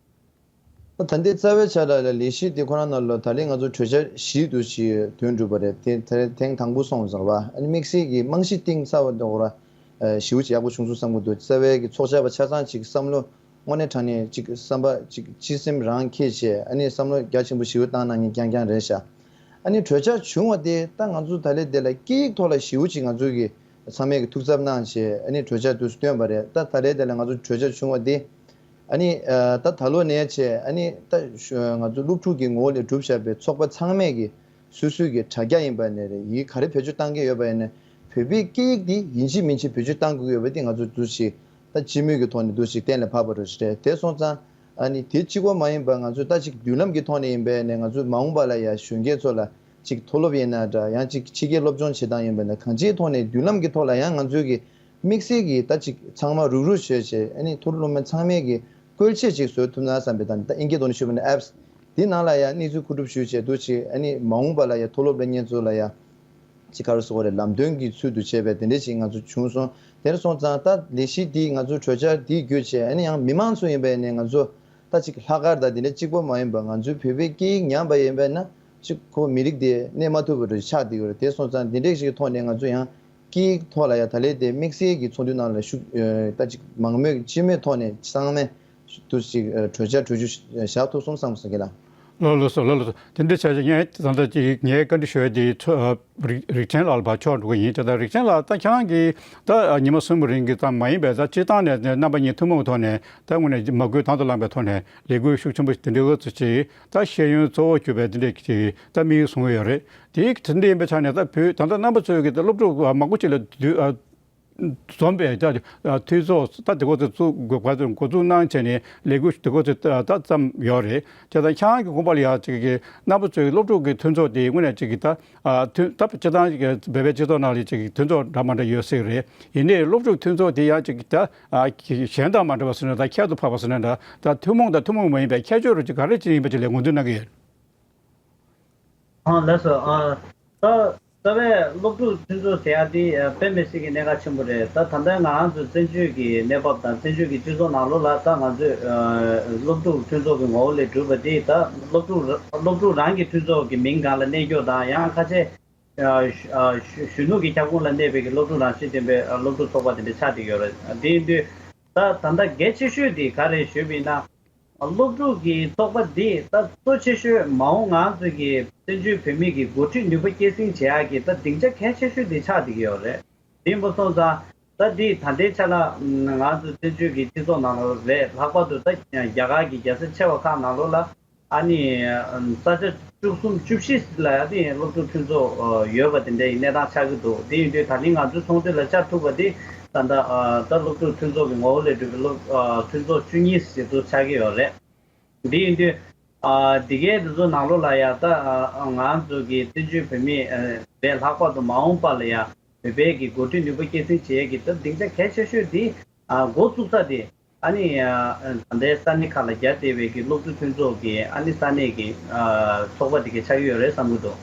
ད་ལྟའི་རྩ་བའི་ཆ་ལ་ལས་གཞི་དེ་ཁོ་རང་ནང་ལ་ད་ལན་ང་ཚོ་གྲོས་འཆར་བཞི་འདུག་ཞིག་འདོན་གྲུབ་པ་རེད། དེ་དེ་ཐེངས་དང་པོ་སོང་ཟེར་བ། ཨ་ནི་དམིགས་བསལ་གྱི་རྨང་གཞི་གཏིང་ཟབ་པ་འདི་འོ་ར་ཞེ་པོ་ཅིག་ཡག་པོ་བྱུང་སོང་བསམ་གྱི་འདུག་རྩ་བའི་གི་ཚོགས་བཅར་བ་ཆ་ཚང་ཅིག་བསམ་བློ། དངོས་གནས་དྲང་གནས་ཅིག་བསམ་པ་ཅིག་སྤྱི་སེམས་རང་འཁྱེར་བྱས། ཨ་ནི་བསམ་བློ་རྒྱ་ཆེན་པོ་ཞེ་པོ་བཏང་གནང་མཁན་རྐྱང་རྐྱང་རེད་ཤག་ཨ་ནི་གྲོས་འཆར་བྱུང་བ་དེ་ད་ང་ཚོ་ད་ལས་དེ་ལ་སྐད་ཡིག་ཐོག་ལ་ཞེ་པོ་ཅིག་ང་ཚོ་གི་ཚང་མས་གི་ཐུགས་འཚབ་གནང་བྱས། ཨ་ནི་གྲོས་འཆར་དུ་བཏོན་པ་རེད། ད་ད་ལས་དེ་ལ་ང་ཚོ་གྲོས་འཆར་བྱུང་བ་དེ། ཨ་ནི་ཨ་ད་ད་ལོ་ནས་བྱས། ཨ་ནི་ད་ང་ཚོ་སློབ་ཕྲུག་གི་ངོ་བོ་ལས་གྲུབ་བཞག་པའི་ཚོགས་པ་ཚང་མས་གི་སོ་སོའི་གི་དྲ་རྒྱ་ཡིན་པ་ནས་རེད། ཡིག་ག་རེ་བེད་སྤྱོད་བཏང་གི་ཡོད་པ་ཡིན་ན། བོད་པའི་སྐད་ཡིག་འདི་ཡིན་གཅིག་མིན་གཅིག་བེད་སྤྱོད་བཏང་དགོས་ཀྱི་ཡོད་པ་འདི་ང་ཚོ་འདུ་ཞིག་ད་སྤྱི་མོས་ཀྱི་ཐོག་ནས་འདུ་ཞིག་གཏན་ལ་ཕབ་པ་རེད་ཤག་དེ་སོང་ཙང་ཨ་ནི་དེ་གཅིག་པོ་མ་ཡིན་པ་ང་ཚོ་ད་ཅིག་མདུན་ལམ་གྱི་ཐོག་ནས་ཡིན་པ་ནས་ང་ཚོ་མ་འོངས་པ་ལ་ཡ་གཞོན་སྐྱེས་ཚོ་ལ་ཅིག་མཐོ་སློབ་ཡིན་ན་འདྲ། ཡང་ཅིག་ཕྱི་རྒྱལ་སློབ་སྦྱོང་བྱེད་སྟངས་ཡིན་པ་ན་གང་ཅིའི་ཐོག་ནས་མདུན་ལམ་གྱི་ཐོག་ལ་ཡང་ང་ཚོའི་གི་དམིགས་བསལ་གྱི་ད་ཅིག་ཚང་མ་རུག་རུག་བྱས་བྱས། ཨ་ནི་མཐོ་རིམ་སློབ་མ་ཚང་མས་གི་བཀོལ་ཆས་ཅིག་བཟོ་ཐུབ་ན་བསམ་པའི་ད་ད་ཨིན་སྐད་ཐོག་ནས་ཞུས་པ་ན་ཨེབ་སི་འདི་ནང་ལ་ཡང་གནས་ཚུལ་མཁོ་སྒྲུབ་ཞུས་བྱས་འདུ་ཅིག་ཨ་ནི་མ་འོངས་པ་ལ་ཡང་མཐོ་སློབ་ལ་ཉན་ཚོ་ལ་ཡང་ཅིག་ག་རེ་ཟེར་དགོས་རེད། ལམ་སྟོན་གྱི་ཚུལ་དུ་བྱས་པའི་དེ་འདྲ་ཅིག་ང་ཚོ་བྱུང་སོང་། དེར་སོང་ཙང་ད་ལས་གཞི་འདི་ང་ཚོ་གྲོས་འཆར་འདི་བརྒྱུད་བྱས། ཨ་ནི་ཡང་མི་མང་ཚོ་ཡིན་པ་ཡིན་ནའི་ང་ཚོ་ད་ཅིག་ལྷག་དཀར་དང་དེ་འདྲ་གཅིག་པོ་མ་ཡིན་པ་ང་ཚོའི་བོད་པའི་སྐད་ཡིག་ཉམས་པ་ཡིན་པ་ན་ཅིག་ཁོ་མི་རིགས་དེ་གནས་མ་ཐུབ་པ་རེ་ཆགས་བསྡད་ཡོད་རེད། དེ་སོང་ཙང་འདི་འདྲ་ཞིག་གི་ཐོག་ནས་ང་ཚོ་ཡང་སྐད་ཡིག་ཐོག་ལ་ཡང་ད་ལས་དེ་དམིགས་བསལ་གྱི་ཚོགས་འདུ་ནང་ལ་ཞུགས་ད་ཅིག་མང་མོས་སྤྱི་མོས་ཐོག་ནས་ཚང་མས་དུ་ཞིག་གྲོས་འཆར་གྲོས་ཆོད་བཞག་ཐུབ་སོང་བསམ་སོང་གི་ལ། ལགས་ལགས་སོ། ལགས་ལགས་སོ། དེ་འདྲ་བྱས་ཙང་ངས་ད་ལྟ་ཅིག་ངའི་བཀའ་འདྲི་ཞུ་ཡ་དེ་ཚོ་རིག་རིག་ཆེན་ལགས་ལ་ཕར་ཕྱོགས་འགྲོ་གི་ཡིན། དེ་ལྟར་རིག་ཆེན་ལགས་ད་ཁྱེད་རང་གིས་ད་ཉི་མ་གསུམ་རིང་གི་ཙམ་མ་ཡིན་པའི་ད་སྤྱིར་བཏང་ནས་རྣམ་པ་གཉིས་ཐུན་མོང་གི་ཐོག་ནས་ད་དངོས་གནས་མ་བསྐུལ་དང་དུ་བླངས་པའི་ཐོག་ནས་ལས་འགུལ་ཤུགས་ཆེན་པོ་དེ་འདྲའི་འུ་ཚོ་ཅིག་ད་ཤེས་ཡོན་གཙོ་བོ་གྱུར་པའི་དེ་འདྲའི་ཅིག་ད་དམིགས་ཡུལ་བཟུང་ཡོད་རེད། དེའི་དེ་འདྲ་ཡིན་པའི་ཆ་ནས་ད་བོད་ད་ལྟ་རྣམ་པ་ཚོས་ཀྱི་ད་སློབ་ཕྲུག་མང་པོ་ཅིག་ལ་དུས་ འཛོམས་པའི་ད་འཐུས་ཚོགས་ད་དེ་གོ་ཚོད་བཙུགས་དགོས་པ་ཚོ་འགོ་འཛུགས་གནང་བྱས་ནས་ལས་འགུལ་དེ་གོ་ཚོད་ད་བརྩམས་ཡོད་རེད། བྱས་ཙང་ཁྱེད་རང་གི་དགོངས་པ་ལ་ཡ་ཅིག་གི་རྣམ་པ་ཚོས་སློབ་ཕྲུག་གི་མཐུན་ཚོགས་དེ་དངོས་གནས་ཅིག་གི་ད་མཐུན་ད་སྤྱིར་བཏང་གི་བོད་པའི་སྤྱི་ཚོགས་ནང་ལ་ཅིག་གི་མཐུན་ཚོགས་འདྲ་མ་འདྲ་ཡོད་སྲིད་རེད། ཡིན་ནའི་སློབ་ཕྲུག་མཐུན་ཚོགས་དེ་ཡང་ཅིག་གི་ད་གཞན་དང་མ་འདྲ་བ་ཟེར་ན་ད་ཁྱད་དུ་འཕགས་པ་ཟེར་ན་འདྲ་ད་ཐུན་མོང་དང་ཐུན་མོང་མ་ཡིན་པའི་ཁྱད་ཆོས་རུ་ཅིག་ག་རེ་ཅིག་ཡིན་པ་ཅིག་ལ་ངོས་འཛིན་གནང་གི་ཡོད། ཨ་ལགས་སོ། ཨ་ད་རྩ་བའི་སློབ་ཕྲུག་མཐུན་ཚོགས་ཟེར་ཡ་དེ་ཨ་དཔེ་མི་སྲིད་ཀྱི་གནད་འགག་ཆེན་པོ་རེད། ད་ད་ལྟ་ང་རང་ཚོ་བཙན་བྱོལ་གྱི་གནས་བབ་དང་བཙན་བྱོལ་གྱི་སྤྱི་ཚོགས་ནང་ལོགས་ལ་ད་ང་ཚོས་ཨ་སློབ་ཕྲུག་མཐུན་ཚོགས་ཀྱི་ངོ་བོ་ལས་གྲུབ་པ་དེ་ད་སློབ་ཕྲུག་སློབ་ཕྲུག་རང་གི་མཐུན་ཚོགས་ཀྱི་མིང་སྒང་ལ་གནས་རྒྱུ་དང་ཡང་ཁ་ཆེ་ཨ་གཞོན་ནུ་གི་ཁྱབ་ཁོངས་ལ་གནས་པའི་གི་སློབ་ཕྲུག་རང་བཞིན་ལྡན་པའི་ཨ་སློབ་ཕྲུག་ཚོགས་པ་དེ་འདྲ་ཆགས་བསྡད་ཡོད་རེད། དེ་ཡིན་དུས་ད་ད་ལྟ་གལ་ཆེ་ཤོས་དེ་ག་རེ་ཞུས་པ་ཡིན་ན། སློབ་ཕྲུག་གི་ཚོགས་པ་འདི་ད་གཙོ་ཆེ་ཤོས་མ་འོངས་ང་ཚོ་གི་བཙན་བྱོལ་བོད་མི་གི་འགོ་ཁྲིད་ནུས་པ་སྐྱེད་སྲིང་བྱེད་ཡག་གི་ད་སྡིངས་ཆ་གལ་ཆེ་ཤོས་འདི་ཆགས་བསྡད་ཀྱི་ཡོད་རེད། དེ་ཡིན་པ་སོང་ཙང་ད་འདི་ད་ལྟའི་ཆ་ལ་ང་ཚོ་བཙན་བྱོལ་གྱི་སྤྱི་ཚོགས་ནང་ལོགས་རེད། ལྷག་པར་དུ་ད་རྒྱ་གར་གྱི་རྒྱལ་ས་ཆེ་བ་ཁག་ནང་ལོགས་ལ་ཨ་ནི་ས་ཆ་བཅུ་གསུམ་བཅུ་བཞི་ལ་ཨ་ནི་སློབ་ཕྲུག་མཐུན་ཚོགས་ཡོད་པ་དེ་འདྲའི་གནས་སྟངས་ཆགས་ཀྱི་འདུག་དེ་ཡིན་དུས་ད་ནི་ང་ཚོའི་ཚོགས་འདུ་ལ་བཅར་ཐུབ་པ་དེ་ད་ལྟ་ད་སློབ་ཕྲུག་མཐུན་ཚོགས་ཀྱི་ངོ་བོ་ལས་གྲུབ་པའི་སློབ་མཐུན་ཚོགས་བཅུ་གཉིས་ཞེ་དྲུག་ཆགས་ཀྱི་ཡོད་རེད། འདི་ཡིན་དུས། ཨ་འདི་གའི་འདི་ཚོ་ནང་ལོགས་ལ་ཡ་ད་ཨ་ང་ཚོ་གི་བཙན་བྱོལ་བོད་མི་ཨ་བས་ལྷག་པར་དུ་མ་འོངས་པ་ལ་ཡ་བོད་པའི་གི་འགོ་ཁྲིད་ནུས་པ་སྐྱེད་སྲིང་བྱེད་ཡས་ཀྱི་ད་སྡིངས་ཆ་གལ་ཆེ་ཤོས་འདི་ཨ་འགོ་བཙུགས་ས་དེ་ཨ་ནི་ཨ་ད་ལྟའི་ས་གནས་ཁག་ལ་རྒྱ་བསྡད་པའི་གི་སློབ་ཕྲུག་མཐུན་ཚོགས་ཀྱི་ཨ་ནི་ས་གནས་ཀྱི་ཨ་ཚོགས་པ་འདི་གའི་ཆགས་ཀྱི་ཡོད་རེད་བསམ་གྱི་འདུག་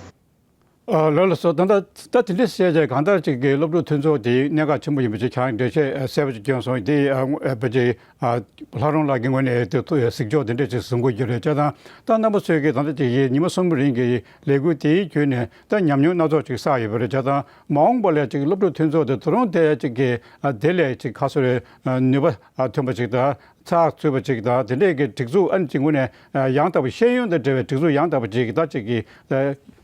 ཨ་ལགས་ལགས་སོ། ད་ལྟ་ད་དེ་འདྲ་བཤད་བྱས་གང་ལྟར་ཅིག་གི་སློབ་ཕྲུག་མཐུན་ཚོགས་དེ་གནད་འགག་ཆེན་པོ་ཡིན་པ་ཅིག་ཁྱེད་རང་འགྲེལ་བཤད་གསལ་པོ་ཅིག་བསྐྱོན་སོང་། དེ་ཨ་ཕལ་ཆེར་ཨ་ལྷ་རམས་ལགས་ཀྱི་ངོས་ནས་དེ་ཐུགས་གཟིགས་སྐྱོང་དེ་འདྲ་ཅིག་གསུང་གི་ཡོད་རེད། བྱས་ཙང་ད་རྣམ་པ་ཚོས་ཀྱིས་ད་ལྟ་ཅིག་གི་ཉི་མ་གསུམ་རིང་གི་ལས་འགུལ་དེའི་བརྒྱུད་ནས་ད་ཉམས་མྱོང་སྣ་ཚོགས་ཅིག་བསགས་ཡོད་པ་རེད། བྱས་ཙང་མ་འོངས་པ་ལ་ཅིག་སློབ་ཕྲུག་མཐུན་ཚོགས་དེ་ད་རུང་དེ་ཅིག་གི་ཨ་དེ་ལས་ཅིག་ཁ་སོ་རེ་ཨ་ནུས་པ་ཨ་ཐོན་པ་ཅིག་དང་། ཚགས་ཚུད་པ་ཅིག་དང་དེ་འདྲས་ཀྱི་སྒྲིག་འཛུགས་ཨ་ནི་ཅིག་ངོས་ནས་ཡང་དག་པའི་ཤེས་ཡོན་དང་འབྲེལ་བའི་སྒྲིག་འཛུགས་ཡང་དག་པ་ཅིག་ད་ཅིག་གི་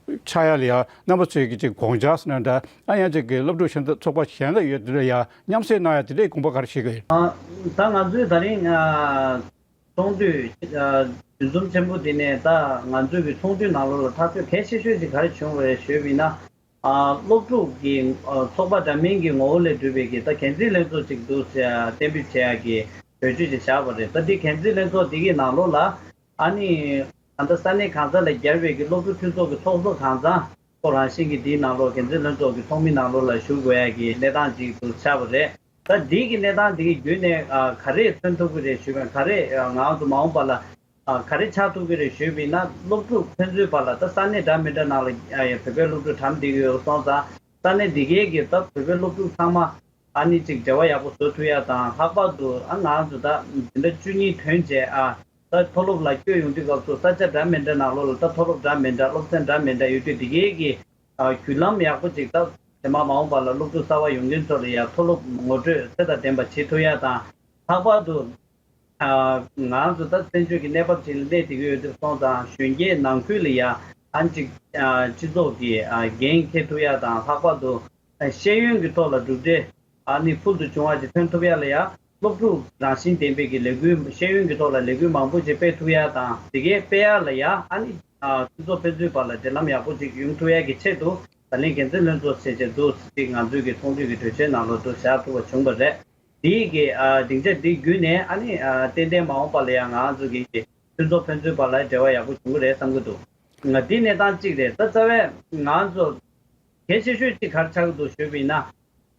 ཆགས་ཡ་ལ་ཡ་རྣམ་པ་ཚོས་ཀྱི་ཅིག་དགོངས་འཆར་ཟེར་ན་འདྲ། ཨ་ཡང་ཅིག་གི་སློབ་ཕྲུག་གཞན་དག་ཚོགས་པ་གཞན་དག་ཡོད་དེ་ལ་ཡ་མཉམ་བསྲེས་གནང་ཡ་དེ་འདྲས་དགོངས་པ་ག་རེ་བཞེས་ཀྱི་ཡོད། ཨ་ད་ང་ཚོའི་ད་རིང་ཨ་ཚོགས་འདུ་ཨ་འདུ་འཛོམས་ཆེན་པོ་འདི་ནས་ད་ང་ཚོའི་གི་ཚོགས་འདུའི་ནང་ལོགས་ལ་ཐག་གཅོད་གལ་ཆེ་ཤོས་ཅིག་ག་རེ་བྱུང་བ་རེད་ཞུས་པ་ཡིན་ན། ཨ་སློབ་ཕྲུག་གི་ཨ་ཚོགས་པ་འདྲ་མིན་གྱི་ངོ་བོ་ལས་གྲུབ་པའི་གི་ད་འགན་འཛིན་ལྷན་ཚོགས་ཅིག་འདུག་ཟེར་གཏན་འབེབས་བྱེད་ཡག་གི་གྲོས་ཆོད་ཅིག་བཞག་པ་རེད། ད་འདི་འགན་འཛིན་ལྷན་ཚོགས་འདི་གི་ནང་ལོགས་ལ་ཨ་ནི་ད་ལྟ་ས་གནས་གང་ས་ལ་སྦྱར་བའི་གི་སློབ་ཕྲུག་མཐུན་ཚོགས་ཀྱི་ཚོགས་གཙོ་གང་ཚང་ཁོ་རང་བཞིན་གྱི་འདིའི་ནང་ལོགས་འགན་འཛིན་ལྷན་ཚོགས་ཀྱི་ཚོགས་མི་ནང་ལོགས་ལ་ཞུགས་དགོས་ཡག་གི་གནས་སྟངས་ཅིག་འདུག་ཆགས་པ་རེད། ད་འདི་གི་གནས་སྟངས་འདི་གི་བརྒྱུད་ནས་ཨ་ག་རེ་མཚོན་ཐུབ་ཀྱི་རེད་ཞུས་པ་ཡིན་ན། ག་རེ་ཨ་ང་ཚོ་མ་འོངས་པ་ལ་ཨ་ག་རེ་ཆགས་ཐུབ་ཀྱི་རེད་ཞུས་པ་ཡིན་ན། སློབ་ཕྲུག་ཕན་ཚུན་བར་ལ་ད་ས་གནས་འདྲ་མི་འདྲ་ནང་ལ་ཨ་ཡ་བོད་པའི་སློབ་ཕྲུག་གྲམ་བསྡད་ཀྱི་ཡོད་སོང་ཙང་། ས་གནས་འདི་གའི་གི་ད་བོད་པའི་སློབ་ཕྲུག་ཚང་མ་ཨ་ནི་ཅིག་འབྲེལ་བ་ཡག་པོ་བཟོ་ཐུབ་ཡ་དང་། ལྷག་པར་དུ་ཨ་ང་ཚོ་ད་འཛིན་གྲྭ་བཅུ་གཉིས་ཐོན་རྗེས་ཨ་ད་མཐོ་སློབ་ལ་བསྐྱོད་ཡོང་དུས་སྐབས་སུ་ས་ཆ་འདྲ་མི་འདྲ་ནང་ལོགས་ལ་ད་མཐོ་སློབ་འདྲ་མི་འདྲ་སློབ་ཚན་འདྲ་མི་འདྲ་ཡོད་དུས་འདི་གའི་གི་ཨ་བརྒྱུད་ལམ་ཡག་པོ་ཅིག་ད་རྗེས་མ་མ་འོངས་པ་ལ་སློབ་ཕྲུག་གསར་པ་ཡོང་མཁན་ཚོ་ལ་ཡ་མཐོ་སློབ་ངོ་སྤྲོད་ཚད་དང་ལྡན་པ་བྱེད་ཐུབ་ཡ་དང་། ལྷག་པར་དུ་ཨ་ང་ཚོ་ད་བཙན་བྱོལ་གྱི་གནས་བབ་ཅིག་ལ་སླེབས་བསྡད་ཀྱི་ཡོད་དུས་སོང་ཙང་། གཞོན་སྐྱེས་ནང་ཁུལ་ལ་ཡ་ཨ་ཅིག་ཨ་སྤྱི་ཚོགས་ཀྱི་ཨ་འགན་འཁྱེར་ཐུབ་ཡ་དང་། ལྷག་པར་དུ་ཨ་ཤེས་ཡོན་གྱི་ཐོག་ལ་གྲུབ་འབྲས་ཨ་ནི་ཕུལ་དུ་བྱུང་བ་ཅིག་ཐོན་ཐུབ་ཡ་ལ་ཡ། སློབ་ཕྲུག་རང་བཞིན་ལྡན་པའི་གི་ལས་འགུལ་ཤེས་ཡོན་གྱི་ཐོག་ལ་ལས་འགུལ་མང་པོ་ཅིག་སྤེལ་ཐུབ་ཡ་དང་། དེ་གའི་སྤེལ་ཡ་ལ་ཡ་ཨ་ནི་ཨ་སྤྱི་ཚོགས་ཕན་ཚུན་བར་ལ་འབྲེལ་ལམ་ཡག་པོ་ཅིག་ཡོང་ཐུབ་ཡ་གི་ཆེད་དུ། ད་ལན་འགན་འཛིན་ལྷན་ཚོགས་ཟེར་བྱས་འདུག་ཅིག་ང་ཚོའི་གི་ཚོགས་འདུ་གི་གྲོས་ཆོད་ནང་ལོགས་སུ་བཞག་ཐུབ་པ་བྱུང་བ་རེད། དེའི་གི་ཨ་སྡིངས་ཆ་འདི་བརྒྱུད་ནས་ཨ་ནི་ཨ་ཏན་ཏན་མ་འོངས་པ་ལ་ཡང་ང་ཚོ་གི་མཐུན་ཚོགས་ཕན་ཚུན་བར་ལ་འབྲེལ་བ་ཡག་པོ་བྱུང་གི་རེད་བསམ་གི་འདུག་ང་འདི་གནས་སྟངས་གཅིག་རེད། ད་རྩ་བའི་ང་ཚོ་གལ་ཆེ་ཤོས་གཅིག་ག་རེ་ཆགས་ཀྱི་འདུག་ཞུས་པ་ཡིན་ན།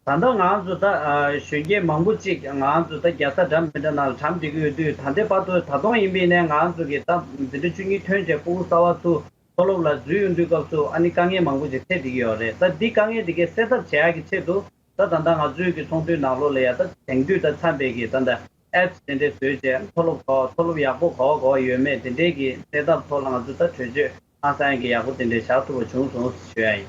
ད་ལྟ་ང་ཚོ་ད་ཨ་གཞོན་སྐྱེས་མང་པོ་ཅིག་ང་ཚོ་ད་རྒྱལ་ས་འདྲ་མི་འདྲ་ནང་ལ་གྲམ་བསྡད་ཀྱི་ཡོད་དུས། ད་ལྟའི་བར་དུ་ད་དུང་ཡིན་པ་ཡིན་ནའི་ང་ཚོ་གི་ད་འཛིན་གྲྭ་བཅུ་གཉིས་ཐོན་རྗེས་ཕྲུ་གུ་གསར་པ་ཚོ་མཐོ་སློབ་ལ་འཛུལ་ཡོང་དུས་སྐབས་སུ་ཨ་ནི་དཀའ་ངལ་མང་པོ་ཅིག་འཕྲད་བསྡད་ཀྱི་ཡོད་རེད། ད་འདི་དཀའ་ངལ་འདི་གའི་སེལ་ཐབས་བྱེད་ཡག་གི་ཆེད་དུ། ད་ད་ལྟ་ང་ཚོའི་གི་ཚོགས་འདུའི་ནང་ལོགས་ལ་ཡ་ད་དེང་དུས་ད་འཚམས་པའི་གི་ད་ལྟ་ཨེབ་སི་དེ་འདྲས་བཟོས་བྱས། མཐོ་སློབ་ག་མཐོ་སློབ་ཡག་པོ་ག་བ་ག་བ་ཡོད་མེད་དེ་འདྲས་གི་གནས་སྟངས་ཐོག་ལ་ང་ཚོ་ད་གྲོས་ཆོད་ཧང་སང་གི་ཡག་པོ་དེ་འདྲས་བཞག་ཐུབ་པ་བྱུང་སོང་ཞུ་ཡ་ཡིན།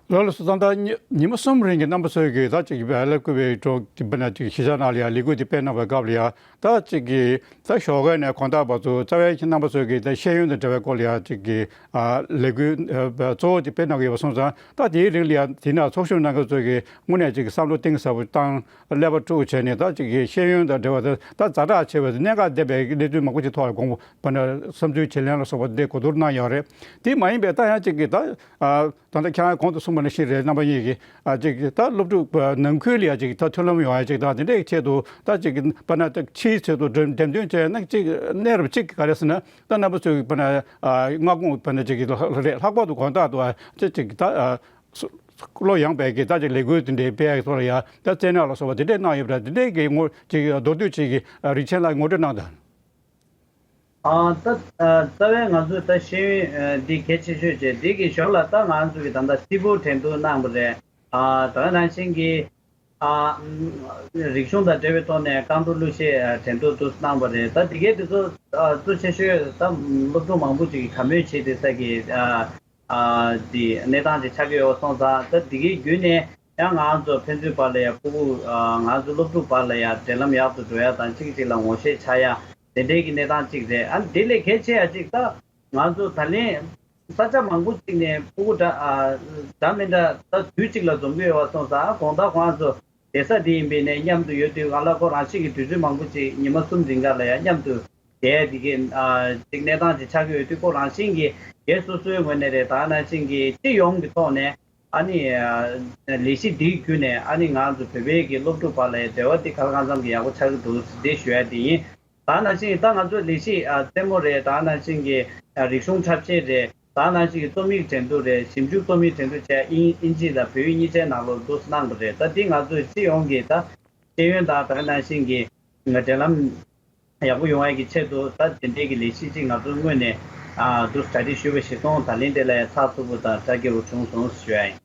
ལགས་ལགས་སོ། ད་ལྟ་ཉི་ཉི་མ་གསུམ་རིང་གི་རྣམ་པ་ཚོའི་གི་ད་ཅིག་ལས་བསྐུལ་བའི་གྲོགས་ཀྱི་དཔེར་ན་ཅིག་གཞིས་ཆགས་ནང་ལ་ཡ་ལས་འགུལ་དེ་སྤེལ་གནང་བའི་སྐབས་ལ་ཡ། ད་ཅིག་གི་ད་ཞོགས་ཀས་ནས་དགོང་དག་བར་དུ་རྩ་བའི་རྣམ་པ་ཚོས་ཀྱི་ད་ཤེས་ཡོན་དང་འབྲེལ་བའི་སྐོར་ལ་ཡ་ཅིག་གི་ཨ་ལས་འགུལ་ཨ་གཙོ་བོ་དེ་སྤེལ་གནང་གི་ཡོད་པ་སོང་ཙང་། ད་དེའི་རིང་ལ་ཡ་དེ་ན་ཚོགས་ཞུགས་གནང་མཁན་ཚོས་ཀྱི་དངོས་གནས་ཅིག་གི་བསམ་བློ་གཏིང་ཟབ་པོ་བཏང་། ཀླད་པ་དཀྲུགས་བྱས་ནས་ད་ཅིག་གི་ཤེས་ཡོན་དང་འབྲེལ་བ་དེ་ད་ཛ་དྲག་ཆེ་བའི་གནད་འགག་ལྡན་པའི་གནས་ཚུལ་མང་པོ་ཅིག་ཐོག་ལ་དགོངས་པ་ན་བསམ་ཚུལ་བརྗེ་ལེན་ལ་སོགས་པ་འདི་གོ་བསྡུར་གནང་ཡོད་རེད། དེ་མ་ཡིན་པའི་ད་ཡང་ཅིག་གི་ད་ཨ་ད་ལྟ་ཁྱེད་རང་གོང་དུ་གསུངས་ ནས་ཤེས་རེད། རྣམ་པ་གཉིས་ཀྱིས་ཨ་ཅིག་ད་སློབ་ཕྲུག་ནང་ཁུལ་ལ་ཡ་ཅིག་ད་མཐུན་ལམ་ཡོང་ཡ་ཅིག་དང་དེ་འདྲའི་ཆེད་དུ་ད་ཅིག་དཔེར་ན་ད་ཕྱིའི་ཆེད་དུ་འགྲེམས་འགྲེམས་སྟོན་བྱས་ན་ཅིག་གནས་རབས་ཅིག་ག་རེ་ཟེར་ན་ད་རྣམ་པ་ཚོས་དཔེར་ན་ཨ་མངའ་ཁོངས་དཔེར་ན་ཅིག་རེད། ལྷག་པར་དུ་དགོང་དག་ཏུ་ཨ་ཅིག་ཅིག་ད་ཨ་བློ་ཡངས་པའི་གི་ད་ཅིག་ལས་འགུལ་དེ་འདྲའི་སྤེལ་ཡ་ཐོག་ལ་ཡ་ད་རྩེད་རྙོག་ལ་སོགས་པ་དེ་འདྲའི་གནང་ཡོད་པ་རེད། དེ་འདྲའི་གི་ངོ་ཅིག་མདོར་བསྡུས་ཅིག་གི་རིགས་ཆེན་ལགས་ངོ་སྤྲོད་གནང་དང་། ཨ་ད་ཨ་རྩ་བའི་ང་ཚོའི་ད་ཤེས་ཡོན་ཨ་འདི་གལ་ཆེ་ཤོས་བྱས་འདི་གི་ཞོར་ལ་ད་ང་ཚོ་གི་ད་ལྟ་རྩེ་ཕུད་འགྲན་བསྡུར་གནང་བ་རེད། ཨ་ད་ག་ནང་བཞིན་གྱི་ཨ་རིག་གཞུང་དང་འབྲེལ་བའི་ཐོག་ནས་རྐང་བྲོ་གླུ་གཞས་འགྲན་བསྡུར་དུ་གནང་བ་རེད། ད་འདི་གའི་དེ་ཚོ་ཨ་གཙོ་ཆེ་ཤོས་ད་སློབ་ཕྲུག་མང་པོ་ཅིག་གིས་དགའ་མོས་བྱེད་བསྡད་ས་གི་ཨ་ཨ་འདི་གནས་སྟངས་ཅིག་ཆགས་ཀྱི་ཡོད་པ་སོང་ཙང་ད་འདི་གའི་བརྒྱུད་ནས་ཡང་ང་ཚོ་ཕན་ཚུན་བར་ལ་ཡང་ཕྲུ་གུ་ཨ་ང་ཚོ་སློབ་ཕྲུག་བར་ལ་ཡང་འབྲེལ་ལམ་ཡག་ཏུ་འགྲོ་ཡ་དང་གཅིག་གཅིག་ལ་ངོ་ཤེས་ཆགས་ཡ་དེ་འདྲའི་གི་གནས་སྟངས་གཅིག་རེད། ཨ་འདི་ལས་གལ་ཆེ་ཡ་གཅིག་ད་ང་ཚོ་ད་ལན་ས་ཆ་མང་པོ་ཅིག་ནས་ཕྲུ་གུ་འདྲ་ཨ་འདྲ་མི་འདྲ་ད་དུས་གཅིག་ལ་འཛོམས་ཀྱི་ཡོད་པ་སོང་ཙང་དགོང་དག་ཁོང་ཚོ་བསྡད་ས་དེ་ཡིན་པས་ནས་མཉམ་དུ་ཡོད་དུས་གང་ལ་ཁོ་རང་ཤི་གི་དུས་ཚོད་མང་པོ་ཅིག་ཉི་མ་གསུམ་རིང་ག་ལ་ཡང་མཉམ་དུ་བསྡད་དེ་གི་ཨ་ཅིག་གནས་སྟངས་ཅིག་ཆགས་ཀྱི་ཡོད་དུས་ཁོ་རང་བཞིན་གྱི་སྒེར་སོ་སོའི་ངོས་ནས་རེད། ད་ནང་བཞིན་གྱི་སྤྱི་ཡོངས་ཀྱི་ཐོག་ནས་ཨ་ནི་ཨ་ལས་གཞི་འདིའི་བརྒྱུད་ནས་ཨ་ནི་ང་ཚོ་བོད་པའི་གི་སློབ་ཕྲུག་བར་ལ་ཡང་འབྲེལ་བ་འདི་ག་ལ་གང་འཚམ་གྱི་ཡག་པོ་ཆགས་ཀྱི་འདུག་འདི་ཞུ་ཡ་དེ་ཡིན། ད་ནང་བཞིན་ད་ང་ཚོ་ལས་གཞི་ཨ་རྩེད་མོ་རེད། ད་ནང་བཞིན་གྱི་ཨ་རིག་གཞུང་འཁྲབ་ཆས་རེད། ད་ནང་བཞིན་གྱི་རྩོམ་ཡིག་འགྲན་བསྡུར་རེད། ཞིབ་འཇུག་རྩོམ་ཡིག་འགྲན་བསྡུར་བྱས་ཨིན་ཨིན་ཇི་དང་བོད་ཡིག་གཉིས་ཆའི་ནང་ལོགས་འདུག་གནང་བ་རེད། ད་འདི་ང་ཚོས་སྤྱི་ཡོངས་ཀྱི་ད་ཤེས་ཡོན་དང་ད་ནང་བཞིན་གྱི་འབྲེལ་ལམ་ཡག་པོ་ཡོང་བའི་གི་ཆེད་དུ་ད་དེ་འདྲའི་གི་ལས་གཞི་ཅིག་ང་ཚོས་སྔོན་ནས་ཨ་འདུག་གྲ་སྒྲིག་ཞུས་པ་ཞིག་སོང་། ད་ལན་དེ་ལ་ཡང་ཚགས་ཚུད་པོ་དང་གྲ་རྒྱས་པོ་བྱུང་སོང་ཞུ་ཡ་ཡིན།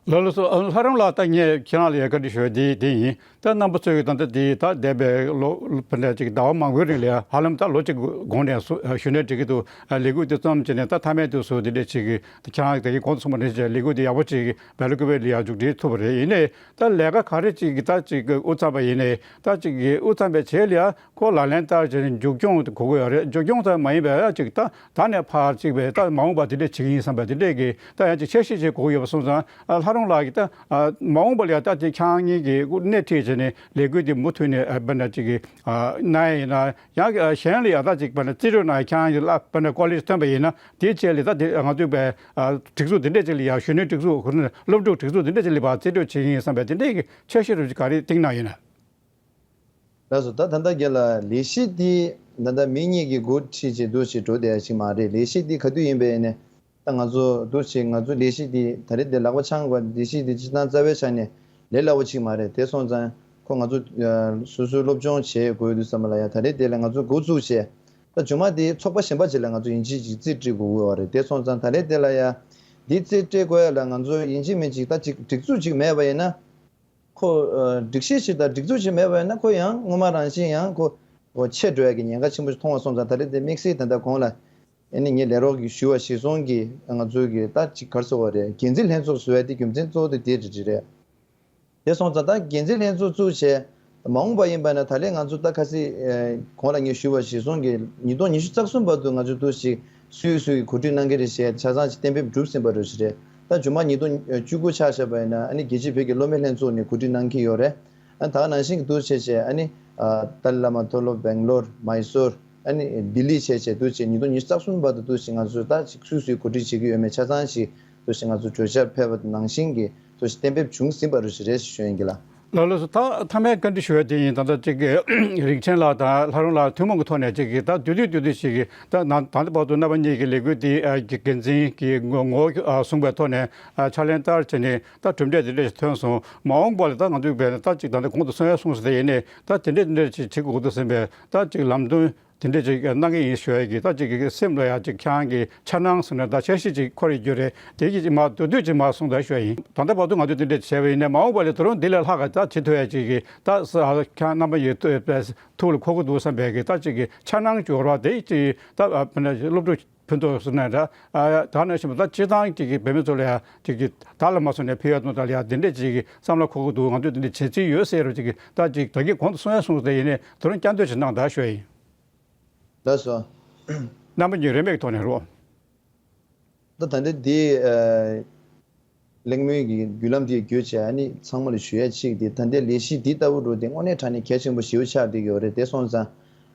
ལགས་ལགས་སོ། ཨ་ལྷ་རམས་ལགས་ད་ངས་ཁྱེད་རང་ལ་ཡང་བཀའ་འདྲི་ཞུ་ཡ་དེ་དེ་ཡིན། ད་རྣམ་པ་ཚོས་ད་ལྟ་དེ་ད་འདས་པའི་ལོ་ལོ་ཕར་ནས་ཅིག་ཟླ་བ་མང་པོའི་རིང་ལ་ཡང་ཧ་ལམ་ད་ལོ་གཅིག་གོང་ནས་སུ་ཞུ་ནས་འགྲིག་གི་འདུག་ལས་འགུལ་དེ་བརྩམས་བྱས་ནས་ད་མཐའ་མའི་དུས་སུ་དེ་འདྲས་ཅིག་གི་ད་ཁྱེད་རང་གིས་ད་གིན་གོང་དུ་གསུངས་པ་ནང་བཞིན་ལས་འགུལ་དེ་ཡག་པོ་ཅིག་བལ་ཀུ་པེ་ལ་ཡང་མཇུག་སྒྲིལ་ཐུབ་པ་རེད། ཡིན་ནའི་ད་ལས་ཀ་ག་རེ་ཅིག་གི་ད་ཅིག་གི་དབུ་བརྩམས་པ་ཡིན་ནའི་ད་ཅིག་གི་དབུ་བརྩམས་པའི་རྗེས་ལ་ཡང་ཁོ་ལག་ལེན་བསྟར་བྱས་ནས་མཇུག་སྐྱོང་དགོས་ཀྱི་ཡོད་རེད། མཇུག་སྐྱོང་ཙམ་མ་ཡིན་པའི་ཅིག་ད་ད་ནས་ཕར་ཅིག་པའི་ད་མ་འོངས་པ་དེ་འདྲས་བྱེད་ཀྱི་ཡིན་བསམ་པའི་དེ་འདྲས་ཀྱི་ད་ཡང་ཅིག་འཆར་གཞི་ཅིག་དགོས་ཀྱི་ཡོད་པ་སོང་ཙང་། ཨ་ལྷ་རམས་ལགས་ཀྱིས་ད་ཨ་མ་འོངས་པ་ལ་ཡང་ད་དེ་ཁྱེད་རང་གཉིས་ཀྱིས་སྣེ་ཁྲིད་བྱས་ནས་ལས་འགུལ་འདི་མུ་མཐུད་ནས་ཨ་དཔེར་ན་ཅིག་གི་ཨ་གནང་ཡ་ཡིན་ན་ཡང་གཞན་ལ་ཡང་ད་ཅིག་དཔེར་ན་རྩིས་སྤྲོད་གནང་ཡ་ཁྱེད་རང་གི་ལ་དཔེར་ན་ཀོ་ལེ་ཇི་ཐོན་པ་ཡིན་ན་དེའི་རྗེས་ལ་ད་དེ་ང་ཚོའི་པའི་ཨ་སྒྲིག་འཛུགས་དེ་འདྲས་ཅིག་ལ་ཡང་གཞོན་ནུའི་སྒྲིག་འཛུགས་སློབ་ཕྲུག་སྒྲིག་འཛུགས་དེ་འདྲས་ཅིག་ལ་ཕར་རྩིས་སྤྲོད་བྱེད་ཀྱི་ཡིན་བསམ་པའི་དེ་འདྲས་ཀྱི་འཆར་གཞི་རུ་ཅིག་ག་རེ་བཏིང་གནང་ཡོད་ན། ལགས་སོ། ད་ད་ལྟ་རྒན་ལགས་ལས་གཞི་འདི་ད་ལྟ་མི་གཉིས་ཀྱིས་འགོ་ཁྲིད་བྱས་འདུག་ཞིག་འགྲོ་བསྡད་ཡ་ཞིག་མ་རེད། ལས་གཞི་འདི་ག་དུས་ཡིན་པའི་ནས་ད་ང་ཚོ་འདུག་ཞིག་ང་ཚོ་ལས་གཞི་འདི་ད་རེས་འདི་ལག་པ་འཆང་དགོས། ལས་གཞི་འདི་སྤྱིར་བཏང་རྩ་བའི་ཆ་ནས་ལས་སླ་བོ་ཅིག་མ་རེད། དེ་སོང་ཙང་ཁོ་ང་ཚོ་ཨ་སོ་སོའི་སློབ་སྦྱོང་བྱེད་དགོས་འདུག་བསམ་པ་ལ་ཡ་ད་རེས་འདི་ལ་ང་ཚོ་འགོ་བཙུགས་བྱས་ད་མཇུག་མ་འདི་ཚོགས་པ་གཞན་པ་ཅིག་ལ་ང་ཚོ་ཡིན་གཅིག་ཅིག་རྩིས་སྤྲད་དགོས་ཀྱི་ཡོད་རེད། དེ་སོང་ཙང་ད་རེས་འདི་ལ་ཡ་འདི་རྩིས་སྤྲད་དགོས་ཡ་ལ་ང་ཚོ་ཡིན་གཅིག་མིན་གཅིག་ད་ཅིག་སྒྲིག་འཛུགས་ཅིག་མེད་པ་ཡིན་ན། ཁོ་ཨ་སྒྲིག་གཞི་ཞིག་དང་སྒྲིག་འཛུགས་ཞིག་མེད་པ་ཡིན་ན་ཁོ་ཡང་སྔོན་མ་རང་བཞིན་ཡང་ཁོ་ཁོ་ཆད་འགྲོ་ཡ་གི་ཉེན་ཁ་ཆེན་པོ་ཞིག་མཐོང་བ་སོང་ཙང་ད་རེས་དེ་དམིགས་བསལ་ད་ལྟ་གོང་ལ་ཨ་ནི་ངས་ལས་རོགས་ཀྱིས་ཞུས་པ་གཞིར་བཟུང་གིས་ང་ཚོའི་གི་ད་ཅིག་ག་རེ་ཟེར་བ་རེད། འགན་འཛིན་ལྷན་ཚོགས་བཟོ་ཡ་དེ་རྒྱུ་མཚན་གཙོ་བོ་དེ་དེ་རེད་རེད། དེ་སོང་ཙང་ད་འགན་འཛིན་ལྷན་ཚོགས་བཙུགས་བྱས་མ་འོངས་པ་ཡིན་པ་ན་ད་ལན་ང་ཚོ་ད་ཁ་སང་ཨ་གོང་ལ་ངས་ཞུས་པ་གཞིར་བཟུང་གིས་ཉིས་སྟོང་ཉི་ཤུ་རྩ་གསུམ་བར་དུ་ང་ཚོ་འདུག་ཞིག་སུས་སུས་གོ་སྒྲིག་གནང་གི་རེད་ཞེས་ཆ་ཚང་ཞིག་གཏན་འབེབས་གྲུབ་ཟིན་པ་རེད་ཞེས་རེད། ད་མཇུག་མ་ཉིས་སྟོང་བཅུ་དགུ་ཆ་བཞག་པ་ཡིན་ན་ཨ་ནི་རྒྱལ་སྤྱིའི་བོད་ཀྱི་སློབ་མའི་ལྷན་ཚོགས་ནས་གོ་སྒྲིག་གནང་གི་ཡོད་རེད། ཨ་ད་ག་ནང་བཞིན་གྱི་འདུག་བྱས་བྱས་ཨ་ནི་ཏཱ་ལའི་བླ་མ་མཐོ་སློབ་སྦེང་ལོར་མའི་སོར་ཨ་ནི་ལྡི་ལི་བྱས་བྱས་འདུག་བྱས་ཉིས་སྟོང་ཉི་ཤུ་རྩ་གསུམ་བར་དུ་འདུག་བྱས་ང་ཚོས་ད་ཅིག་སུས་སུས་གོ་སྒྲིག་བྱེད་ཀྱི་ཡོད་མེད་ཆ་ཚང་ཞིག་འདུག་བྱས་ང་ཚོ་གྲོས་འཆར་ཕེབས་པ་ནང་བཞིན་གྱི་འདུག་བྱས་གཏན་འབེབས་བྱུང་ཟིན་པ་རེད་ཞེས་རེ་ཞིག་ཞུ་ཡིན་གྱི་ལགས། ལགས་ལགས་སོ། ད་མཐའ་མའི་བཀའ་འདྲི་ཞུ་ཡ་དེ་ཡིན། ད་ལྟ་གཅིག་གི་རིག་ཆེན་ལགས་དང་ལྷ་རམས་ལགས་ཐུན་མོང་གི་ཐོག་ནས་གཅིག་གི་ད་དུས་དུས་དུས་དུས་ཤིག་གི་ད་ནང་ད་ལྟ་བར་དུ་རྣམ་པ་གཉིས་ཀྱི་ལས་འགུལ་འདི་ཨ་གི་འགན་འཛིན་གྱི་ངོ་ངོ་ཨ་བཟུང་བའི་ཐོག་ནས་ཨ་ཕྱག་ལེན་བསྟར་བྱས་ནས་ད་གྲུབ་འབྲས་འདི་འདྲ་ཞིག་ཐོན་སོང་། མ་འོངས་པ་ལ་ད་ང་ཚོའི་བས་ད་གཅིག་ད་ལྟ་གོང་དུ་གསུངས་ཡ་གསུངས་ཟེར་ཡིན་ནའི་ད་དེ་འདྲས་དེ་འདྲས་ཅིག་བྱེད་དགོས་འདུག་ཟེར་བས་ད་གཅིག་ལམ་སྟོན་དེ་འདྲས་ཅིག་གནང་གི་ཡིན་ཞུ་ཡ་གི་ད་ཅིག་གི་སེམས་ལ་ཡ་ཅིག་ཁྱེད་རང་གི་འཆར་སྣང་ཟེར་ན་ད་འཆར་གཞི་ཅིག་འཁོར་ཡོད་རྒྱུ་རེད། དེ་གི་ཅིག་མ་མདོར་བསྡུས་ཅིག་མ་གསུངས་ད་ཞུ་ཡ་ཡིན། ད་ལྟ་བར་དུ་ང་ཚོས་དེ་འདྲས་བྱས་པ་ཡིན་ནའི་མ་འོངས་པ་ལ་ད་རུང་འདི་ལས་ལྷག་ག་ད་བྱེད་ཐུབ་ཡ་ཅིག་གི་ད་ས་ཁྱེད་རྣམ་པ་ཡི་ཐུགས་ལ་འཁོར་གི་འདུག་བསམ་པའི་གི་ད་ཅིག་གི་འཆར་སྣང་ཅིག་ཡོད་རེད་བ། དེ་ཅིག་ད་སློབ་ཕྲུག་ཕན་ཐོགས་ཟེར་ན་འདྲ། ཨ་ད་ནང་བཞིན་པ་ད་སྤྱིར་བཏང་གཅིག་གི་བོད་མི་ཚོ་ལ་ཡང་གཅིག་གི་ད་ལ་མ་སོང་ནས་ཕན་ཡོད་དོན་དག་ལ་ཡང་དེ་འདྲས་གཅིག་གི་བསམ་བློ་འཁོར་གི་འདུག་ང་ཚོས་དེ་འདྲས་བྱེད་རྩིས་ཡོད་ཟེར་རོ་གཅིག་གི་ད་གཅིག་ད་གིན་གོང་དུ་གསུང་ཡ་གསུངས་ཏེ་ཡིན་ནས་ད་རུང་བསྐྱར་ཟློས་ཅིག་གནང་དང་ཞུ་ཡ་ཡིན། ལགས་སོ། རྣམ་པ་གཉིས་རེ་མིག་ཐོག་ནས་རོགས། ད་ད་ལྟ་འདི་ཨ། གླེང་མོལ་གྱི་བརྒྱུད་ལམ་དེ་བརྒྱུད་བྱས་ཨ་ནི་ཚང་མ་ལ་ཞུ་ཡ་གཅིག་དེ་ད་ལྟའི་ལས་གཞི་འདི་ལྟ་བུ་འགྲོ་དེ་དངོས་གནས་དྲང་གནས་གལ་ཆེན་པོ་ཞེ་པོ་ཆགས་བསྡད་ཡོད་རེད། དེ་སོང་ཙང་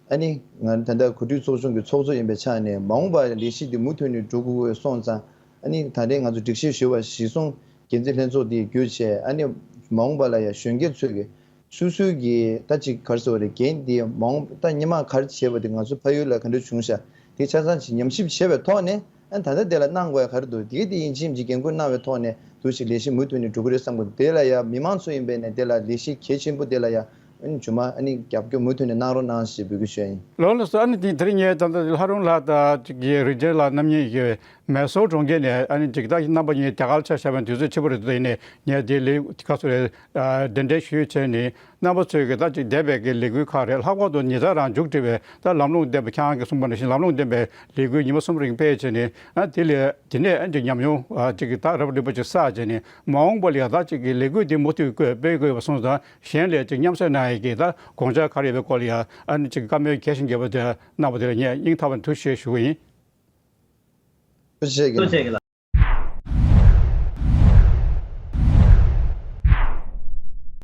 ཨ་ནི་ང་ད་ལྟ་གོ་སྒྲིག་ཚོགས་ཆུང་གི་ཚོགས་གཙོ་ཡིན་པའི་ཆ་ནས་མ་འོངས་པར་ལས་གཞི་འདི་མུ་མཐུད་ནས་འགྲོ་དགོས་སོང་ཙང་ཨ་ནི་ད་ལྟའི་ང་ཚོ་སྒྲིག་གཞི་ཞུ་བ་གཞིར་བཟུང་ འགན་འཛིན་ལྷན་ཚོགས་འདི་བརྒྱུད་བྱས། ཨ་ནི་མ་འོངས་པ་ལ་ཡང་གཞོན་སྐྱེས་ཚོས་ཀྱི་སོ་སོའི་གི་ད་ཅིག་ག་རེ་ཟེར་བ་རེད། འགན་འདི་མ་འོངས་ད་སྔོན་མ་ག་རེ་བྱས་པ་དེ་ང་ཚོ་ཕ་ཡུལ་ལ་ག་འདྲ་བྱུང་ཤག་དེ་ཆ་ཚང་ཅིག་ཉམས་ཞིབ་བྱས་པའི་ཐོག་ནས། ཨ་ད་ལྟ་དེ་ལ་གནང་དགོས་ཡ་ག་རེ་འདུག་དེ་གི་དེ་ཡིན་གཅིག་མིན་གཅིག་འགན་ཁུར་གནང་བའི་ཐོག་ནས་འདུག་ཅིག་ལས་གཞི་མུ་མཐུད་ནས་འགྲོ་གི་རེད་བསམ་གི་འདུག་དེ་ལ་ཡ་མི་མང་ཚོ་ཡིན་པས་ནས་དེ་ལ་ལས་གཞི་གལ་ཆེན་པོ་དེ་ལ་ཡ་ཨ་ནི་ཇུས་མ་ཨ་ནི་རྒྱབ་སྐྱོར་མུ་མཐུད་ནས་གནང་རོགས་གནང་ཞེས་འབོད་སྐུལ་ཞུ་ཡ་ཡིན། ལགས་ལགས་སོ། ཨ་ནི་དེ་དེ་རིང་ངས་ད་ལྟ་ལྷ་རུང་ལགས་དང་ཅིག་གི་རིག་ཆེན་ལགས་རྣམ་གཉིས་ཀྱིས་མེ་སོར་གྲོང་ཁྱེར་ནས་ཨ་ནི་ཅིག་ད་རྣམ་པ་གཉིས་རྒྱ་གར་ཆ་བཞག་པའི་དུས་ཚོད་ཕྱི་པོ་རེད་འདུག་ཡིན་ནའི་ངས་དེ་ལས་ཁ་སོ་རེ་གདན་འདྲེན་ཞུས་བྱས་ནས། རྣམ་པ་ཚོས་ཀྱི་ད་ཅིག་འདས་པའི་གི་ལས་འགུལ་ཁག་རེད། ལྷག་པར་དུ་ཉེ་ཆར་རང་མཇུག་སྒྲིལ་བའི་ད་ལམ་ལྷོང་ལྡན་པའི་ཁྱེད་རང་གིས་གསུངས་པ་ནང་བཞིན་ལམ་ལྷོང་ལྡན་པའི་ལས་འགུལ་ཉི་མ་གསུམ་རིང་སྤེལ་བྱས་ནས། ཨ་དེ་ལས་དེ་ནས་ཨ་ཅིག་ཉམས་མྱོང་ཨ་ཅིག་གི་ད་རབ་རིམ་པ་ཅིག་བསགས་བྱས་ནས། མ་འོངས་པ་ལ་ཡང་ད་ཅིག་གི་ལས་འགུལ་འདི་མུ་མཐུད་སྤེལ་དགོས་པ་སོང་ཙང་གཞན་ལ་ཅིག་མཉམ་བསྲེས་གནང་ཡས་ཀྱི་ད་དགོངས་འཆར་ག་རེ་ཡོད་པའི་སྐོར་ལ་ཡང་ཨ་ནི་ཅིག་བཀའ་མོལ་རྒྱས་ཤིང་རྒྱས་པ་དེ་གནང་བ་དེ་ལ་ངས་སྙིང་ཐག་པ་ནས་ཐུགས་རྗེ་ཆེ་ཞུ་གི་ཡིན། ཐུགས་རྗེ་ཆེ་གི།